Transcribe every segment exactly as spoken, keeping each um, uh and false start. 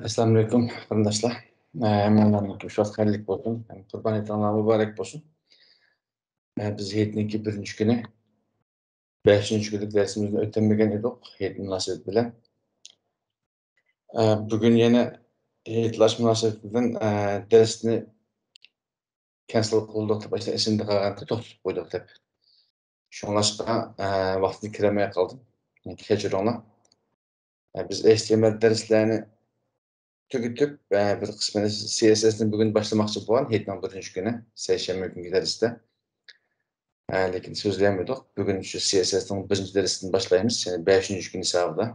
ئەسسالامۇئەلەيكۇم، قېرىنداشلار. ھەممىڭلارنىڭكى شۇ ۋاقىت خەيرلىك بولسۇن. قۇربان ھېيتىڭلار مۇبارەك بولسۇن. بىز ھېيتنىڭكى بىرىنچى كۈنى، بەشىنچى كۈنلۈك دەرسىمىزنى ئۆتەلمىگەن ئىدۇق، ھېيت مۇناسىۋىتى بىلەن. بۈگۈن يەنە ھېيتلاش مۇناسىۋىتى بىلەن دەرسنى كەنسېل قىلدۇق دەپ، ئەسلىدە قالغانتى، توختىتىپ قويدۇق دەپ. شۇڭلاشقا ۋاقتىدا كىرەلمەي قالدىم. كەچۈرۈڭلار. بىز ئېچ تى ئېم ئېل دەرسلەرنى تۈگىتىپ، بىر قىسمىنى، سى ئېس ئېس نى بۈگۈن باشلىماقچى بولغان، ھېيتنىڭ بىرىنچى كۈنى، سەيشەنبە كۈنكى دەرستە. لېكىن سۆزلىيەلمىدۇق. بۈگۈن شۇ سى ئېس ئېس نىڭ بىرىنچى دەرسىدىن باشلايمىز، يەنى بەشىنچى كۈن ھېسابىدا.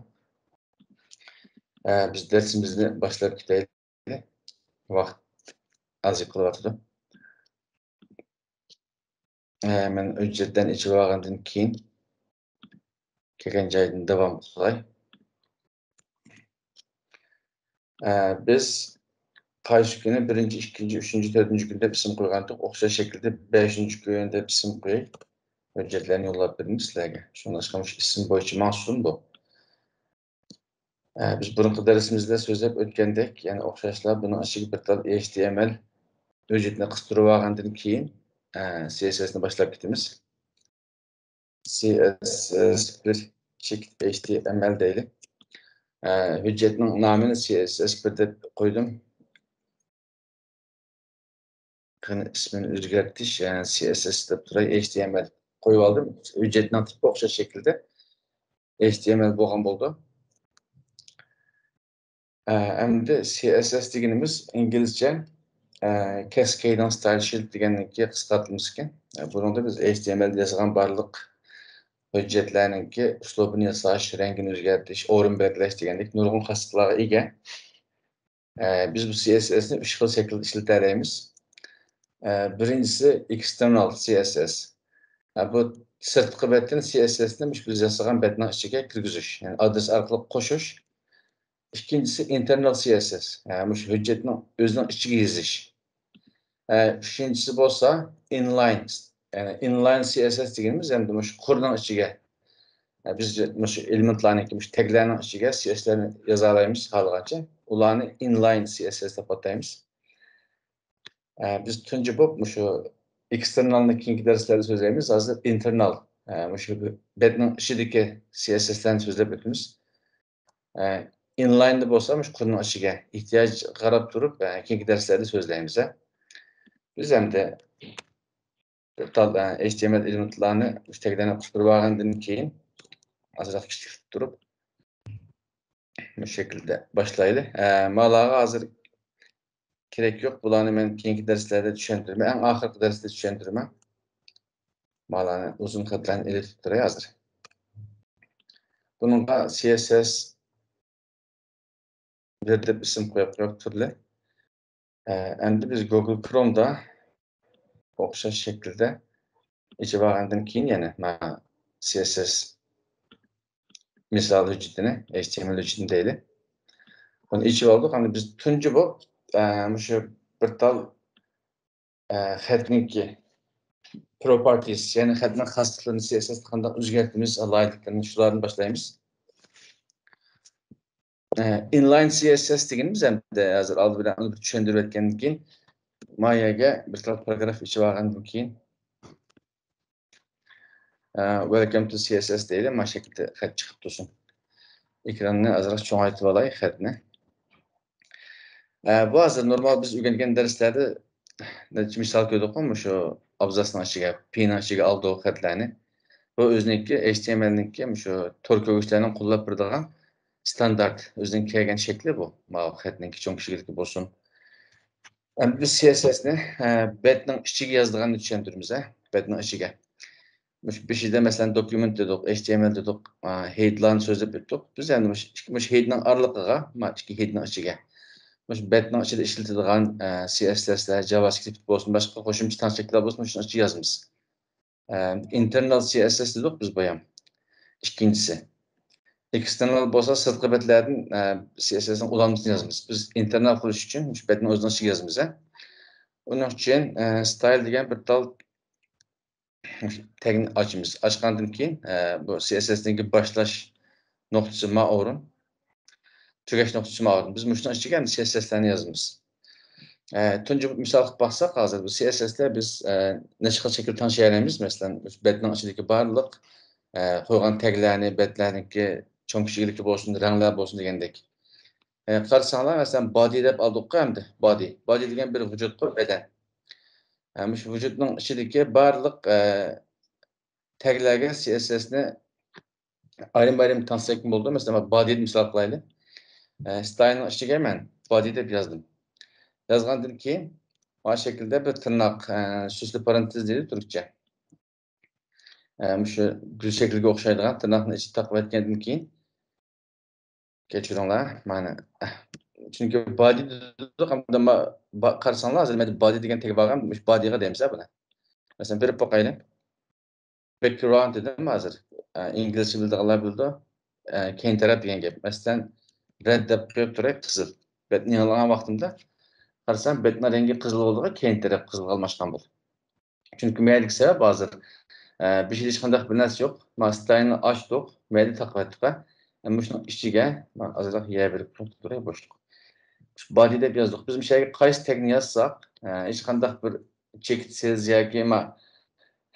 بىز دەرسىمىزنى باشلاپ كېتەيلى. ۋاقىت ئاز قېلىۋاتىدۇ. مەن ھۆججەتلەرنى ئېچىۋالغاندىن كېيىن كەلگەن جايدىن داۋام قىلاي. بىز قايسى كۈنى بىرىنچى، ئىككىنچى، ئۈچىنچى، تۆتىنچى كۈن دەپ ئىسىم قويغانتۇق، ئوخشاش شەكىلدە بەشىنچى كۈن دەپ ئىسىم قوياي. ھۆججەتلەرنى يوللاپ بېرىمىز سىلەرگە. شۇڭلاشقا مۇشۇ ئىسىم بويىچە ماڭسۇن بۇ. بىز بۇرۇنقى دەرسىمىزدە سۆزلەپ ئۆتكەندەك، يەنە ئوخشاشلا بۇنىڭ ئىچىگە بىر تال ئېچ تى ئېم ئېل ھۆججىتىنى قىستۇرۇۋالغاندىن كېيىن، سى ئېس ئېس نى باشلاپ كېتىمىز. سى ئېس ئېس بىر چېكىت ئېچ تى ئېم ئېل دەيلى. ھۆججەتنىڭ نامىنى سى ئېس ئېس بىر دەپ قويدۇم. قېنى ئىسمىنى ئۆزگەرتىش، سى ئېس ئېس دەپ تۇراي، ئېچ تى ئېم ئېل قويۇۋالدىم. ھۆججەتنىڭ تىپى ئوخشاش شەكىلدە ئېچ تى ئېم ئېل بولغان بولىدۇ. ئەمدى سى ئېس ئېس دېگىنىمىز ئىنگلىزچە، كاسكەيدىڭ ستايل شىت دېگەننىڭكى قىسقارتمىسى ئىكەن. بۇنىڭدا بىز ئېچ تى ئېم ئېل ياسىغان بارلىق ھۆججەتلەرنىڭكى ئۇسلۇبىنى ياساش، رەڭگىنى ئۆزگەرتىش، ئورۇن بەلگىلەش دېگەندەك نۇرغۇن خاسلىقلارغا ئىگە. بىز بۇ سى ئېس ئېس نى ئۈچ خىل شەكىلدە ئىشلىتەلەيمىز. بىرىنچىسى ئېكستېرنال سى ئېس ئېس. بۇ سىرتقى بەتتىن سى ئېس ئېس نى مۇشۇ بىز ياسىغان بەتنىڭ ئىچىگە كىرگۈزۈش، يەنى ئادرېس ئارقىلىق قوشۇش. ئىككىنچىسى ئىنتېرنال سى ئېس ئېس. مۇشۇ ھۆججەتنىڭ ئۆزىنىڭ ئىچىگە يېزىش. ئۈچىنچىسى بولسا ئىنلاين. يەنى ئىنلاين سى ئېس ئېس دېگىنىمىز ئەمدى مۇشۇ قۇرنىڭ ئىچىگە، بىز مۇشۇ ئېلېمېنتلارنىڭكى، مۇشۇ تەگلەرنىڭ ئىچىگە سى ئېس ئېس لارنى يازالايمىز خالىغانچە. ئۇلارنى ئىنلاين سى ئېس ئېس دەپ ئاتايمىز. بىز تۇنجى بولۇپ مۇشۇ ئېكستېرنالنى كېيىنكى دەرسلەردە سۆزلەيمىز. ھازىر ئىنتېرنال، مۇشۇ بەتنىڭ ئىچىدىكى سى ئېس ئېس لارنى سۆزلەپ ئۆتىمىز. ئىنلايندا بولسا مۇشۇ قۇرنىڭ ئىچىگە ئېھتىياجغا قاراپ تۇرۇپ، كېيىنكى دەرسلەردە سۆزلەيمىز. بىز ئەمدى بىر تال، ئېچ تى ئېم ئېل ئېلېمېنتلارنى مۇشۇ تەگلەرنى قىستۇرۇپ ئالغاندىن كېيىن، ئازراق كىچىكلىتىپ تۇرۇپ، مۇشۇ شەكىلدە باشلايلى. مالاغا ھازىر كېرەك يوق. بۇلارنى مەن كېيىنكى دەرسلەردە چۈشەندۈرىمەن. ئەڭ ئاخىرقى دەرستە چۈشەندۈرىمەن. مالارنى ئۇزۇن خەتلەرنى ئېلىپ تۇراي ھازىر. بۇنىڭغا سى ئېس ئېس بىر دەپ ئىسىم قويۇپ قويۇپ تۇرلى. ئەمدى بىز گوگل كرومدا ئوخشاش شەكىلدە ئېچىپ ئالغاندىن كېيىن يەنە مانا سى ئېس ئېس مىسال ھۆججىتىنى، ئېچ تى ئېم ئېل ھۆججىتىنى دەيلى. بۇنى ئېچىپ ئالدۇق. ئەمدى بىز تۇنجى بولۇپ، ئە، مۇشۇ بىر تال، ئە، خەتنىڭكى پروپارتىس، يەنى خەتنىڭ خاسلىقلىرىنى سى ئېس ئېس قانداق ئۆزگەرتىمىز، ئالاھىدىلىكلىرىنى شۇلاردىن باشلايمىز. ئە، ئىنلاين سى ئېس ئېس دېگىنىمىز ئەمدى ھازىر ئالدى بىلەن ئۇنى بىر چۈشەندۈرۈپ ئۆتكەندىن كېيىن، ما يەرگە بىر تال پاراگراف ئېچىپ ئالغاندىن كېيىن، ئە، Welcome to سى ئېس ئېس دەيلى، ما شەكىلدە خەت چىقىپ تۇرسۇن. ئېكراننى ئازراق چوڭايتىپ ئالاي، خەتنى. ئە، بۇ ھازىر نورمال بىز ئۆگەنگەن دەرسلەردە نەچچە مىسال كۆردۇققۇ، مۇشۇ ئابزاسنىڭ ئىچىگە، پىنىڭ ئىچىگە ئالدۇق خەتلەرنى. بۇ ئۆزىنىڭكى، ئېچ تى ئېم ئېلنىڭكى مۇشۇ تور كۆرگۈچلەرنىڭ قوللاپ بېرىدىغان ستاندارت، ئۆزىنىڭ كەلگەن شەكلى بۇ. ماۋۇ خەتنىڭكى چوڭ كىچىكلىكى بولسۇن. ئەمدى بىز سى ئېس ئېس نى، ئە، بەتنىڭ ئىچىگە يازىدىغاننى چۈشەندۈرىمىز، ھە، بەتنىڭ ئىچىگە. مۇشۇ بېشىدا، مەسىلەن، دوكۇمېنت دېدۇق، ئېچ تى ئېم ئېل دېدۇق، ئا، ھېدلارنى سۆزلەپ ئۆتتۇق. بىز ئەمدى مۇشۇ ئىككى، مۇشۇ ھېدنىڭ ئارىلىقىغا، ما ئىككى ھېدنىڭ ئىچىگە، مۇشۇ بەتنىڭ ئىچىدە ئىشلىتىدىغان، ئە، سى ئېس ئېس لار، جاۋاسكرىپت بولسۇن، باشقا قوشۇمچە تەڭشەكلەر بولسۇن، مۇشۇنىڭ ئىچىگە يازىمىز. ئە، ئىنتېرنال سى ئېس ئېس دېدۇق بىز بايام. ئىككىنچىسى. ئېكستېرنال بولسا سىرتقى بەتلەردىن، ئە، سى ئېس ئېس نىڭ ئۇلانمىسىنى يازىمىز. بىز ئىنتېرنال قىلىش ئۈچۈن مۇشۇ بەتنىڭ ئۆزىنىڭ ئىچىگە يازىمىز، ھە. ئۇنىڭ ئۈچۈن، ئە، ستايل دېگەن بىر تال تەگنى ئاچىمىز. ئاچقاندىن كېيىن، ئە، بۇ سى ئېس ئېس نىڭكى باشلاش نۇقتىسى ما ئورۇن. تۈگەش نۇقتىسى ماۋۇ. بىز مۇشۇنىڭ ئىچىگە ئەمدى سىئېسئېسلەرنى يازىمىز. ئە، تۇنجى مىسال قىلىپ باقساق، ھازىر بۇ سىئېسئېسلەر بىز، ئە، نەچچە خىل شەكىل تەڭشىيەلەيمىز. مەسىلەن، بەتنىڭ ئىچىدىكى بارلىق، ئە، قويغان تەگلەرنى، بەتلەرنىڭكى چوڭ كىچىكلىكى بولسۇن، رەڭلەر بولسۇن دېگەندەك. ئە، قارىساڭلار، مەسىلەن، بادى دەپ ئالدۇققۇ ئەمدى. بادى. بادى دېگەن بىر ۋۇجۇدقۇ، بەدەن. ئە، مۇشۇ ۋۇجۇدنىڭ ئىچىدىكى بارلىق، ئە، تەگلەرگە سىئېسئېسنى ئايرىم-ئايرىم تەڭشەشكە بولىدۇ. مەسىلەن، بادىنى مىسال قىلايلى. ئە، ستايلنىڭ ئىچىگە مەن بادى دەپ يازدىم. يازغاندىن كېيىن، مانا شەكىلدە بىر تىرناق، ئە، سۈسلۈ پارانتېز دەيدۇ تۈركچە. ئە، مۇشۇ گۈل شەكلىگە ئوخشايدىغان تىرناقنى ئىچىگە تاقىۋەتكەندىن كېيىن، كەچۈرۈڭلار، مانا. چۈنكى بادى دېدۇق، ئەمدى ما-، با-، قارىساڭلار، ھازىر مەندە بادى دېگەن تەگ بارغان، مۇشۇ بادىغا دەيمىز، ھە، بۇنى. مەسىلەن، بېرىپ باقايلى. باكگراۋند دېدىم ھازىر. ئە، ئىنگلىزچە بىلىدىغانلار بىلىدۇ. ئە، كەينى تەرەپ دېگەن گەپ. مەسىلەن، رەد دەپ قويۇپ تۇراي، قىزىل. بەتنى يېڭىلىغان ۋاقتىمدا قارىسام، بەتنىڭ رەڭگى قىزىل بولىدىغان، كەينى تەرەپ قىزىلغا ئالماشقان بولدى. چۈنكى مەيەردىكى سەۋەب ھازىر، ئە، بېشىدا ھېچقانداق بىر نەرسە يوق. ما ستايلنى ئاچتۇق، مەيەردە تاقىۋەتتۇق. ئە، مۇشۇنىڭ ئىچىگە، ما ئازراق يەر بېرىپ تۇرۇپ تۇراي بوشلۇق. بادى دەپ يازدۇق. بىز مۇشۇ يەرگە قايسى تەگنى يازساق، ئە، ھېچقانداق بىر چېكىتسىز ياكى ما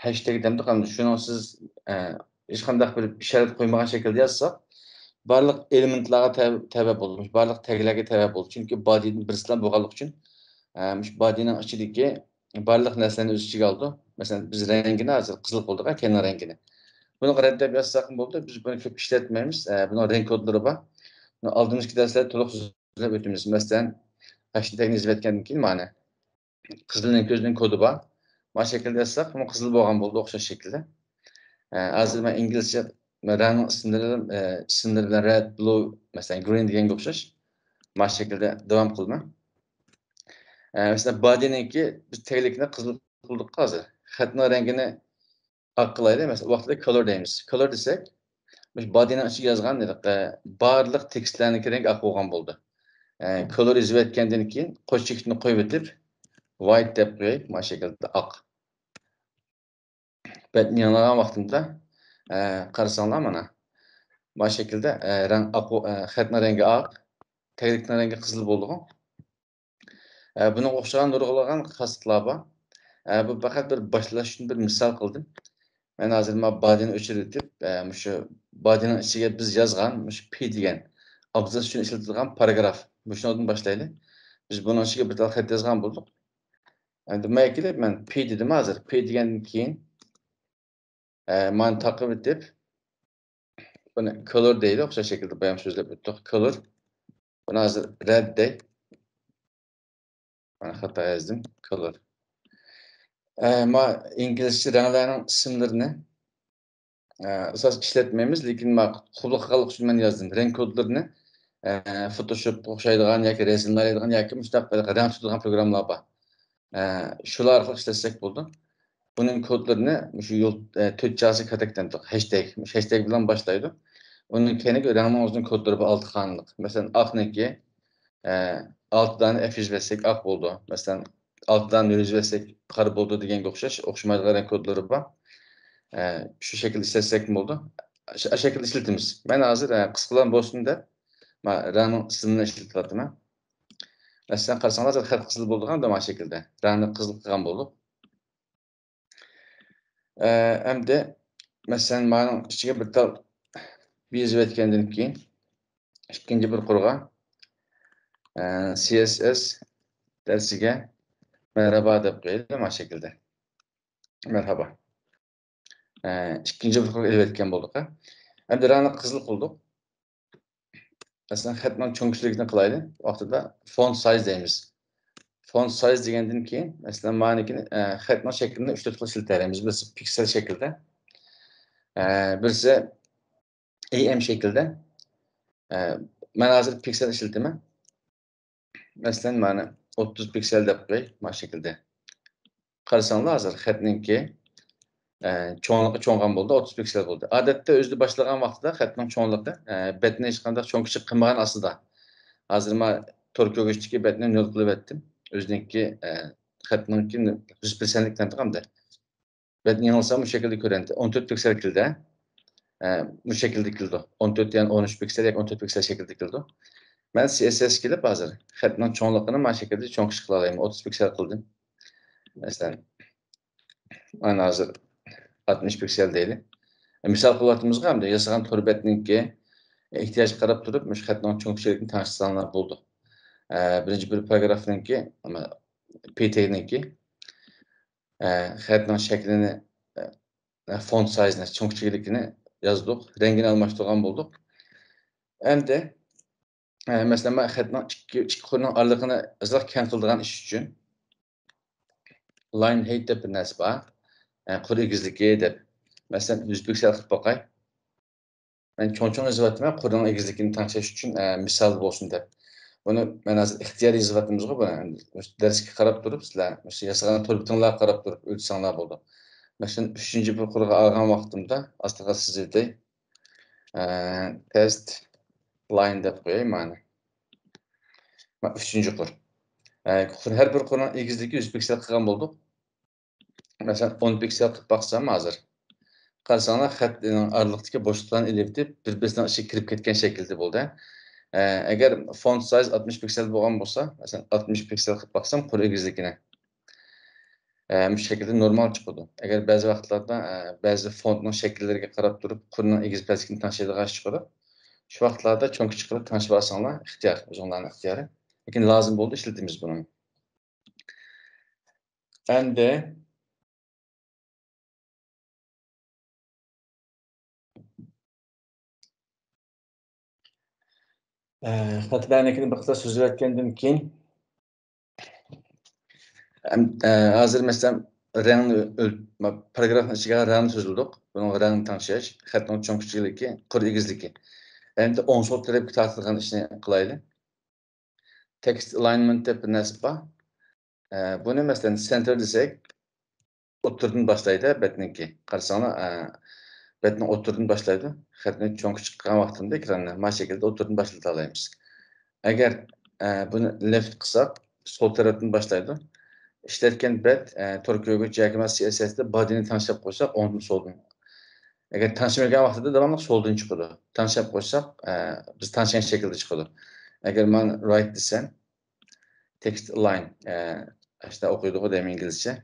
ھەشتەگ دەمدۇق، ئەمدى شۇنىڭ سىز، ئە، ھېچقانداق بىر ئىشارەت قويمىغان شەكىلدە يازساق، بارلىق ئېلېمېنتلارغا تەۋە، تەۋە بولىدۇ. بارلىق تەگلەرگە تەۋە بولىدۇ. چۈنكى بادىدىن بىرسىلا بولغانلىقى ئۈچۈن، ئە، مۇشۇ بادىنىڭ ئىچىدىكى بارلىق نەرسىلەرنى ئۆز ئىچىگە ئالىدۇ. مەسىلەن، بىز رەڭگىنى ھازىر قىزىل قىلدۇق، كەينىنىڭ رەڭگىنى. بۇنى رەد دەپ يازساقمۇ بولىدۇ. بىز بۇنى كۆپ ئىشلەتمەيمىز. ئە، بۇنىڭ رەڭ كودلىرى بار. بۇنى ئالدىمىزدىكى دەرسلەردە تولۇق سۆزلەپ ئۆتىمىز. مەسىلەن، ھەشتەگنى يېزىۋەتكەندىن كېيىن مانا قىزىلنىڭ كۆزىنىڭ كودى بار. مانا شەكىلدە يازساق، بۇ قىزىل بولغان بولدى، ئوخشاش شەكىلدە. ئە، ھازىر مەن ئىنگلىزچە رەڭنىڭ ئىسىملىرى، ئە، ئىسىملىرى بىلەن رەد، بلۇ، مەسىلەن، گرىن دېگەنگە ئوخشاش. مانا شەكىلدە داۋام قىلىمەن. ئە، مەسىلەن، بادىنىڭكى بىز تەگلىكنى قىزىل قىلدۇق ھازىر. خەتنىڭ رەڭگىنى ئاق قىلايلى، مەسىلەن، ۋاقتىدا كولور دەيمىز. كولور دېسەك، مۇشۇ بادىنىڭ ئىچىگە يازغان، ئە، بارلىق تېكىستلەرنىڭكى رەڭگى ئاق بولغان بولدى. ئە، كولور يېزىۋەتكەندىن كېيىن قوش چېكىتنى قويۇۋېتىپ، ۋايت دەپ قوياي، مانا شەكىلدە ئاق. بەتنى يېڭىلىغان ۋاقتىمدا، ئە، قارىساڭلار مانا. مانا شەكىلدە، ئە، رەڭ ئاق، ئە، خەتنىڭ رەڭگى ئاق، تەگلىكنىڭ رەڭگى قىزىل بولىدىغۇ. ئە، بۇنىڭغا ئوخشىغان نۇرغۇنلىغان خاسلىقلار بار. ئە، بۇ پەقەت بىر باشلاش ئۈچۈن بىر مىسال قىلدىم. مەن ھازىر ما بادىنى ئۆچۈرۈۋېتىپ، ئە، مۇشۇ بادىنىڭ ئىچىگە بىز يازغان، مۇشۇ پى دېگەن ئابزاس ئۈچۈن ئىشلىتىلىدىغان پاراگراف. مۇشۇنىڭدىن باشلايلى. بىز بۇنىڭ ئىچىگە بىر تال خەت يازغان بولدۇق. ئەمدى مانا كېلىپ مەن پى دېدىم ھازىر. پى دېگەندىن كېيىن، ئە، مانا تاقىۋېتىپ، بۇنى كولور دەيدۇ، ئوخشاش شەكىلدە بايام سۆزلەپ ئۆتتۇق. كولور. بۇنى ھازىر رەد دەي. مانا خاتا يازدىم. كولور. ئە، ما ئىنگلىزچە رەڭلەرنىڭ ئىسىملىرىنى، ئە، ئاساس ئىشلەتمەيمىز، لېكىن ما قوبۇل قىلغانلىق ئۈچۈن مەن يازدىم. رەڭ كودلىرىنى، ئە، فوتوشوپقا ئوخشايدىغان ياكى رەسىملەر ئېلىدىغان ياكى مۇشۇنداق رەڭ تۇتىدىغان پروگراممىلار بار. ئە، شۇلار ئارقىلىق ئىشلەتسەك بولىدۇ. بۇنىڭ كودلىرىنى مۇشۇ يول، ئە، تۆت چاسا كاتەك دەمدۇق، ھەشتەگ. مۇشۇ ھەشتەگ بىلەن باشلايدۇ. ئۇنىڭ كەينىگە رەڭنىڭ ئۆزىنىڭ كودلىرى بار، ئالتە خانىلىق. مەسىلەن، ئاقنىڭكى، ئە، ئالتە دانە ئەف يېزىۋەتسەك ئاق بولىدۇ. مەسىلەن، ئالتە دانە نۆل يېزىۋەتسەك قارا بولىدۇ دېگەنگە ئوخشاش ئوخشىمايدىغان رەڭ كودلىرى بار. ئە، شۇ شەكىلدە ئىشلەتسەكمۇ بولىدۇ. شۇ شەكىلدە ئىشلىتىمىز. مەن ھازىر، ئە، قىسقىلا بولسۇن دەپ، ما رەڭنىڭ ئىسمىنى ئىشلىتىۋاتىمەن. مەسىلەن، قارىساڭلار، ھازىر خەت قىزىل بولىدىغان مانا شەكىلدە. رەڭنى قىزىل قىلغان بولدۇق. ئە، ئەمدى، مەسىلەن، مانىڭ ئىچىگە بىر تال بىر يېزىۋەتكەندىن كېيىن، ئىككىنچى بىر قۇرغا، ئە، سى ئېس ئېس دەرسىگە مەرھابا دەپ قويايلى، مانا شەكىلدە. مەرھابا. ئە، ئىككىنچى بىر قۇرغا ئېلىۋەتكەن بولدۇق، ھە. ئەمدى رەڭنى قىزىل قىلدۇق. مەسىلەن، خەتنىڭ چوڭ كىچىكلىكىنى قىلايلى. ۋاقتىدا فونت سايز دەيمىز. فونت سايز دېگەندىن كېيىن، مەسىلەن، مانىكىنى، ئە، خەتنىڭ شەكلىنى ئۈچ تۆت خىل ئىشلىتەلەيمىز. بىرسى پىكسېل شەكلىدە، ئە، بىرسى ئېي ئېم شەكلىدە. ئە، مەن ھازىر پىكسېل ئىشلىتىمەن. مەسىلەن، مانا ئوتتۇز پىكسېل دەپ قوياي، مانا شەكىلدە. قارىساڭلار، ھازىر خەتنىڭكى، ئە، چوڭلۇقى چوڭغان بولدى، ئوتتۇز پىكسېل بولدى. ئادەتتە ئۆزىدە باشلىغان ۋاقتىدا خەتنىڭ چوڭلۇقى، ئە، بەتنى ھېچقانداق چوڭ كىچىك قىلمىغان ئاستىدا. ھازىر ما تور كۆرگۈچتىكى بەتنى نۆل قىلىۋەتتىم. ئۆزىنىڭكى، ئە، خەتنىڭكى يۈز پىرسەنتلىك دەمدۇق ئەمدى. بەتنى يېڭىلسام، بۇ شەكىلدە كۆرۈنىدۇ. ئون تۆت پىكسېل كېلىدۇ. ئە، بۇ شەكىلدە كېلىدۇ. ئون تۆت، يەنى ئون ئۈچ پىكسېل ياكى ئون تۆت پىكسېل شەكلىدە كېلىدۇ. مەن سى ئېس ئېس كېلىپ ھازىر خەتنىڭ چوڭلۇقىنى مانا شەكىلدە چوڭ كىچىك قىلالايمەن. ئوتتۇز پىكسەل قىلدىم. مەسىلەن، مانا ھازىر ئاتمىش پىكسەل دەيلى. مىسال قىلىۋاتىمىزغۇ، ئەمدى ياسىغان تور بەتنىڭكى ئېھتىياجغا قاراپ تۇرۇپ، مۇشۇ خەتنىڭ چوڭ كىچىكلىكىنى تەڭشىسەڭلار بولىدۇ. ئە، بىرىنچى بىر پاراگرافنىڭكى، پىتېگنىڭكى، ئە، خەتنىڭ شەكلىنى، ئە، فونت سايزىنى، چوڭ كىچىكلىكىنى يازدۇق. رەڭگىنى ئالماشتۇرغان بولدۇق. ئەمدى، ئە، مەسىلەن، مەن خەتنىڭ ئىككى، ئىككى قۇرنىڭ ئارىلىقىنى ئازراق كەڭ قىلىدىغان ئىش ئۈچۈن، لاين ھېيت دەپ بىر نەرسە بار. ئە، قۇر ئېگىزلىكى دەپ. مەسىلەن، يۈز پىكسەل قىلىپ باقاي. مەن چوڭ-چوڭ يېزىۋاتىمەن، قۇرنىڭ ئېگىزلىكىنى تەڭشەش ئۈچۈن، ئە، مىسال بولسۇن دەپ. بۇنى مەن ھازىر ئىختىيارىي يېزىۋاتىمىزغۇ بۇنى. مۇشۇ دەرسكە قاراپ تۇرۇپ، سىلەر مۇشۇ ياسىغان تور بېتىڭلارغا قاراپ تۇرۇپ ئۆلچىسەڭلار بولىدۇ. مەسىلەن، ئۈچىنچى بىر قۇرغا ئالغان ۋاقتىمدا ئاستىغا سىزىۋېتەي. ئە، تېست لاين دەپ قوياي مانا. مانا ئۈچىنچى قۇر. ئە، قۇر، ھەر بىر قۇرنىڭ ئېگىزلىكى يۈز پىكسەل قىلغان بولدۇق. مەسىلەن، ئون پىكسەل قىلىپ باقسام ھازىر. قارىساڭلار، خەتنىڭ ئارىلىقتىكى بوشلۇقلارنى ئېلىۋېتىپ، بىر-بىرسىنىڭ ئىچىگە كىرىپ كەتكەن شەكىلدە بولدى. ئە، ئەگەر فونت سايز ئاتمىش پىكسەل بولغان بولسا، مەسىلەن، ئاتمىش پىكسەل قىلىپ باقسام، قۇر ئېگىزلىكىنى. ئە، مۇشۇ شەكىلدە نورمال چىقىدۇ. ئەگەر بەزى ۋاقىتلاردا، ئە، بەزى فونتنىڭ شەكىللىرىگە قاراپ تۇرۇپ، قۇرنىڭ ئېگىز پەسلىكىنى تەڭشەيدىغان ئىش چىقىدۇ. شۇ ۋاقىتلاردا چوڭ كىچىك قىلىپ تەڭشەپ ئالساڭلار ئىختىيار، ئۆزۈڭلارنىڭ ئىختىيارى. لېكىن لازىم بولدى ئىشلىتىمىز بۇنى. ئەمدى، ئە، خەتلەرنىڭكىنى بىر قىسا سۆزلەۋەتكەندىن كېيىن، ئەم-، ئە، ھازىر مەسىلەن، رەڭنى ئۆل-، ما-، پاراگرافنىڭ ئىچىگە رەڭنى سۆزلىدۇق. بۇنىڭ رەڭنى تەڭشەش، خەتنىڭ چوڭ كىچىكلىكى، قۇر ئېگىزلىكى. ئەمدى ئوڭ سول تەرەپكە تارتىدىغان ئىشنى قىلايلى. تېكىست ئالاينمېنت دەپ بىر نەرسە بار. ئە، بۇنى مەسىلەن سېنتىر دېسەك، ئوتتۇرىدىن باشلايدۇ بەتنىڭكى. قارىساڭلار، ئە، بەتنىڭ ئوتتۇرىدىن باشلايدۇ. خەتنى چوڭ كىچىك قىلغان ۋاقتىمدا ئېكراننى مانا شەكىلدە ئوتتۇرىدىن باشلىتالايمىز. ئەگەر، ئە، بۇنى لېفت قىلساق، سول تەرەپتىن باشلايدۇ. ئىشلەتكەن بەت، ئە، تور كۆرگۈچ ياكى سى ئېس ئېس دە بادىنى تەڭشەپ قويساق، ئوڭدىن سولدىن. ئەگەر تەڭشىمىگەن ۋاقتىدا داۋاملىق سولدىن چىقىدۇ. تەڭشەپ قويساق، ئە، بىز تەڭشىگەن شەكىلدە چىقىدۇ. ئەگەر مەن رايت دېسەم، تېكىست ئالاين، ئە، ئاشۇنداق ئوقۇيدىغۇ دەيمەن ئىنگلىزچە.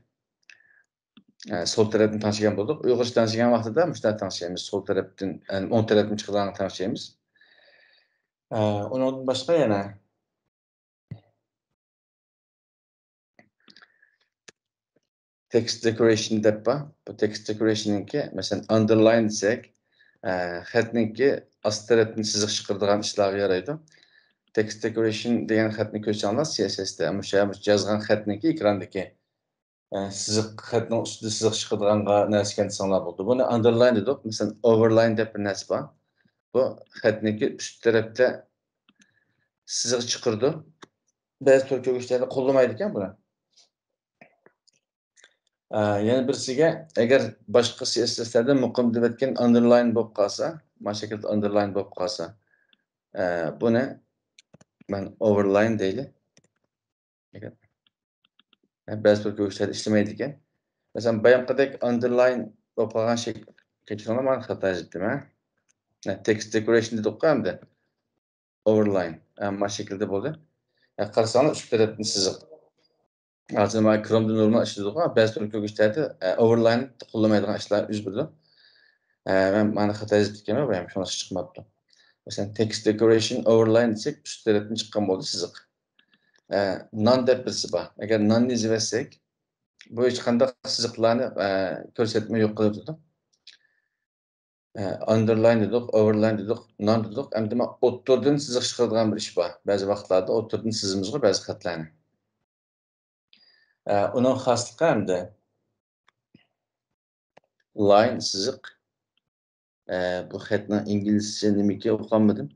ئە، سول تەرەپنى تەڭشىگەن بولدۇق. ئۇيغۇرچە تەڭشىگەن ۋاقتىدا مۇشۇنداق تەڭشەيمىز. سول تەرەپتىن، ئە، ئوڭ تەرەپتىن چىقىدىغانغا تەڭشەيمىز. ئە، ئۇنىڭدىن باشقا يەنە تېكىست دېكورېيشن دەپ بار. بۇ تېكىست دېكورېيشننىڭكى، مەسىلەن، ئاندېرلاين دېسەك، ئە، خەتنىڭكى ئاستى تەرەپتىن سىزىق چىقىرىدىغان ئىشلارغا يارايدۇ. تېكىست دېكورېيشن دېگەن خەتنى كۆرسەڭلار، سى ئېس ئېس دە، مۇشۇ، مۇشۇ يازغان خەتنىڭكى ئېكراندىكى، ئە، سىزىق، خەتنىڭ ئۈستىدە سىزىق چىقىدىغانغا نەرسە ئىكەن دېسەڭلار بولىدۇ. بۇنى ئاندېرلاين دېدۇق. مەسىلەن، ئوۋېرلاين دەپ بىر نەرسە بار. بۇ خەتنىڭكى ئۈست تەرەپتە سىزىق چىقىرىدۇ. بەزى تور كۆرگۈچلەردە قوللىمايدىكەن بۇنى. ئە، يەنە بىرسىگە، ئەگەر باشقا سى ئېس ئېس لەردە مۇقىم دېۋەتكەن ئاندېرلاين بولۇپ قالسا، مانا شەكىلدە ئاندېرلاين بولۇپ قالسا، ئە، بۇنى مەن ئوۋېرلاين دەيلى. ئەگەر، ئە، بەزى تور كۆرگۈچلەردە ئىشلىمەيدىكەن. مەسىلەن، بايامقىدەك ئاندېرلاين بولۇپ قالغان شەكىل، كەچۈرۈڭلار، مانا خاتا يېزىپتىمەن. ئە، تېكىست دېكورېيشن دېدۇققۇ ئەمدى. ئوۋېرلاين. ئە، مانا شەكىلدە بولدى. ئە، قارىساڭلار، ئۈست تەرەپتىن سىزىق. ھازىر مانا كرومدا نورمال ئىشلىدۇق، بەزى تور كۆرگۈچلەردە، ئە، ئوۋېرلاين قوللىمايدىغان ئىشلار يۈز بېرىدۇ. ئە، مەن مانا خاتا يېزىپ كەتكەنمەن، بايام شۇڭلاشقا چىقماپتۇ. مەسىلەن، تېكىست دېكورېيشن ئوۋېرلاين دېسەك، ئۈست تەرەپتىن چىققان بولدى سىزىق. ئە، نان دەپ بىرسى بار. ئەگەر ناننى يېزىۋەتسەك، بۇ ھېچقانداق سىزىقلارنى، ئە، كۆرسەتمەي يوق قىلىۋېتىدۇ. ئە، ئاندېرلاين دېدۇق، ئوۋېرلاين دېدۇق، نان دېدۇق. ئەمدى مانا ئوتتۇرىدىن سىزىق چىقىرىدىغان بىر ئىش بار. بەزى ۋاقىتلاردا ئوتتۇرىدىن سىزىمىزغۇ بەزى خەتلەرنى. ئە، ئۇنىڭ خاسلىقى ئەمدى لاين، سىزىق. ئە، بۇ خەتنىڭ ئىنگلىزچە نېمىكى ئۇقالمىدىم.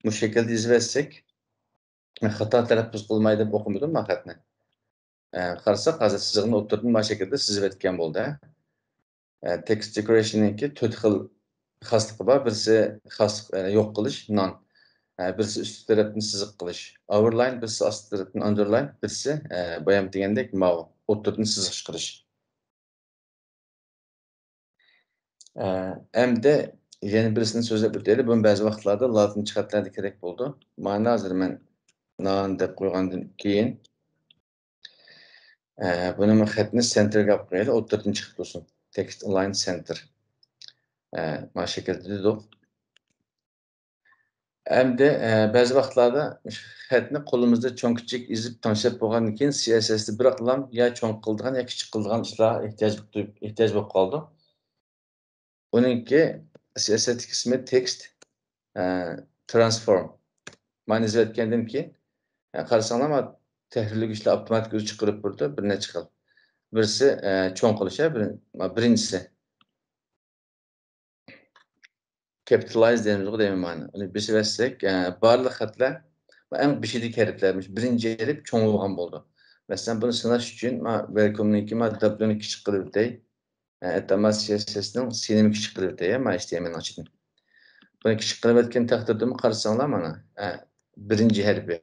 مۇشۇ شەكىلدە يېزىۋەتسەك، خاتا تەلەپپۇز قىلماي دەپ ئوقۇمىدىم مەن خەتنى. ئە، قارىساق، ھازىر سىزىقنى ئوتتۇرىدىن مانا شەكىلدە سىزىۋەتكەن بولدى. ئە، تېكىست دېكورېيشننىڭكى تۆت خىل خاسلىقى بار. بىرسى خاسلىق، ئە، يوق قىلىش، نان. ئە، بىرسى ئۈستى تەرەپتىن سىزىق قىلىش، ئوۋېرلاين، بىرسى ئاستى تەرەپتىن ئاندېرلاين، بىرسى، ئە، بايام دېگەندەك ماۋۇ، ئوتتۇرىدىن سىزىق چىقىرىش. ئە، ئەمدى يەنە بىرسىنى سۆزلەپ ئۆتەيلى. بۇمۇ بەزى ۋاقىتلاردا لاتىنچە خەتلەردە كېرەك بولىدۇ. مانا ھازىر مەن نان دەپ قويغاندىن كېيىن، ئە، بۇنىمۇ خەتنى سېنتىرگە ئاپ قويايلى، ئوتتۇرىدىن چىقىپ تۇرسۇن. Text align center. ئە، مانا شەكىلدە دېدۇق. ئەمدى، ئە، بەزى ۋاقىتلاردا خەتنى قولىمىزدا چوڭ كىچىك ئېزىپ تەڭشەپ بولغاندىن كېيىن، سى ئېس ئېس دە بىراقلا يا چوڭ قىلىدىغان يا كىچىك قىلىدىغان ئىشلارغا ئېھتىياج، ئېھتىياج بولۇپ قالىدۇ. ئۇنىڭكى سى ئېس ئېس تىكىسىمى تېكىست، ئە، ترانسفورم. مانا يېزىۋەتكەندىن كېيىن، ئە، قارىساڭلار، مانا تەھرىرلىگۈچلەر ئاپتوماتىك ئۆزى چىقىرىپ بېرىدۇ، بىر نەچچە خىل. بىرسى، ئە، چوڭ قىلىش، ھە، بىرىن-، ما-، بىرىنچىسى. كەپىتالايز دەيمىزغۇ دەيمەن مانا. ئۇنى بېسىۋەتسەك، ئە، بارلىق خەتلەر، ئەڭ بېشىدىكى ھەرپلەر، مۇشۇ بىرىنچى ھەرپ چوڭ بولغان بولىدۇ. مەسىلەن، بۇنى سىناش ئۈچۈن، ما، ۋېلكومنىڭكى، ما، دابلونى كىچىك قىلىۋېتەي. ئە، ئەتەما سى ئېس ئېس نىڭ سىنىمۇ كىچىك قىلىۋېتەي، ما، ئېچ تى ئېم ئېل نىڭ ئىچىدىن. بۇنى كىچىك قىلىۋەتكەن تەقدىردىمۇ قارىساڭلار، مانا، ئە، بىرىنچى ھەرپى.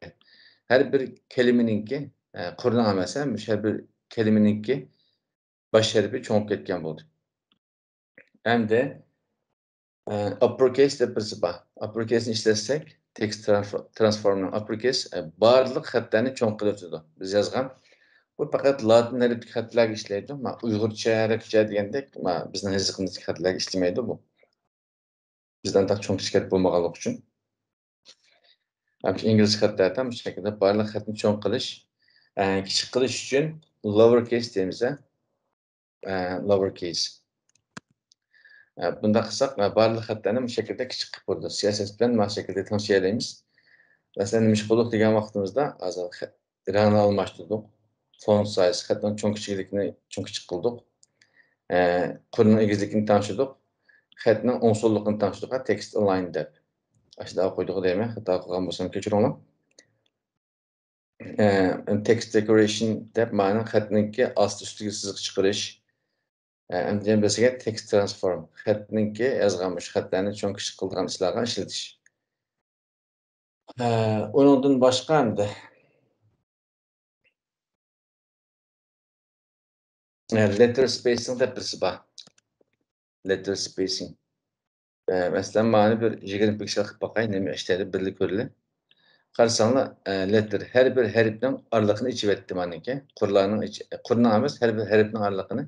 ھەر بىر كەلىمىنىڭكى، ئە، قۇرنىڭ ئەمەس، ھە، مۇشۇ ھەر بىر كەلىمىنىڭكى باش ھەرپى چوڭىيىپ كەتكەن بولدى. ئەمدى، ئە، ئاپپېر كېيس دەپ بىرسى بار. ئاپپېر كېيسنى ئىشلەتسەك، تېكىست ترانسفورمنىڭ ئاپپېر كېيس، ئە، بارلىق خەتلەرنى چوڭ قىلىۋېتىدۇ. بىز يازغان، بۇ پەقەت لاتىن ھەرپلىك خەتلەرگە ئىشلەيدۇ. ما، ئۇيغۇرچە، ئەرەبچە دېگەندەك، ما، بىزنىڭ يېزىقىمىزدىكى خەتلەرگە ئىشلىمەيدۇ بۇ. بىزدە ئانداق چوڭ كىچىك ھەرپ بولمىغانلىقى ئۈچۈن. ھەم ئىنگلىزچە خەتلەردە مۇشۇ شەكىلدە بارلىق خەتنى چوڭ قىلىش، ئە، كىچىك قىلىش ئۈچۈن لوۋېر كېيس دەيمىز، ھە؟ ئە، لوۋېر كېيس. ئە، بۇنداق قىلساق، ئە، بارلىق خەتلەرنى مۇشۇ شەكىلدە كىچىك قىلىپ بولىدۇ. سى ئېس ئېس بىلەن مانا شەكىلدە تەڭشىيەلەيمىز. مەسىلەن، نېمە ئىش قىلدۇق دېگەن ۋاقتىمىزدا، ھازىر خە-، رەڭنى ئالماشتۇردۇق. فونت سايز، خەتنىڭ چوڭ كىچىكلىكىنى چوڭ كىچىك قىلدۇق. ئە، قۇرنىڭ ئېگىزلىكىنى تەڭشىدۇق. خەتنىڭ ئوڭ سوللۇقىنى تەڭشىدۇق، تېكىست ئالاين دەپ. ئاشۇنداق قويدۇق دەيمەن، خاتا قىلغان بولسام كەچۈرۈڭلار. ئە، تېكىست دېكورېيشن دەپ مانا خەتنىڭكى ئاستى ئۈستىگە سىزىق چىقىرىش. ئە، ئەمدى بىرسىگە تېكىست ترانسفورم. خەتنىڭكى يازغان مۇشۇ خەتلەرنى چوڭ كىچىك قىلىدىغان ئىشلارغا ئىشلىتىش. ئە، ئۇنىڭدىن باشقا ئەمدى، ئە، لېتتېر سپېيسىڭ دەپ بىرسى بار. لېتتېر سپېيسىڭ. ئە، مەسىلەن، مانا بىر يىگىرمە پىكسېل قىلىپ باقاي، نېمە ئىشلەيدۇ، بىللە كۆرىلى. قارىساڭلار، ئە، لېتتېر ھەر بىر ھەرپنىڭ ئارىلىقىنى ئېچىۋەتتى مانىكى. قۇرلارنىڭ ئىچ-، قۇرنىڭ ئەمەس، ھەر بىر ھەرپنىڭ ئارىلىقىنى،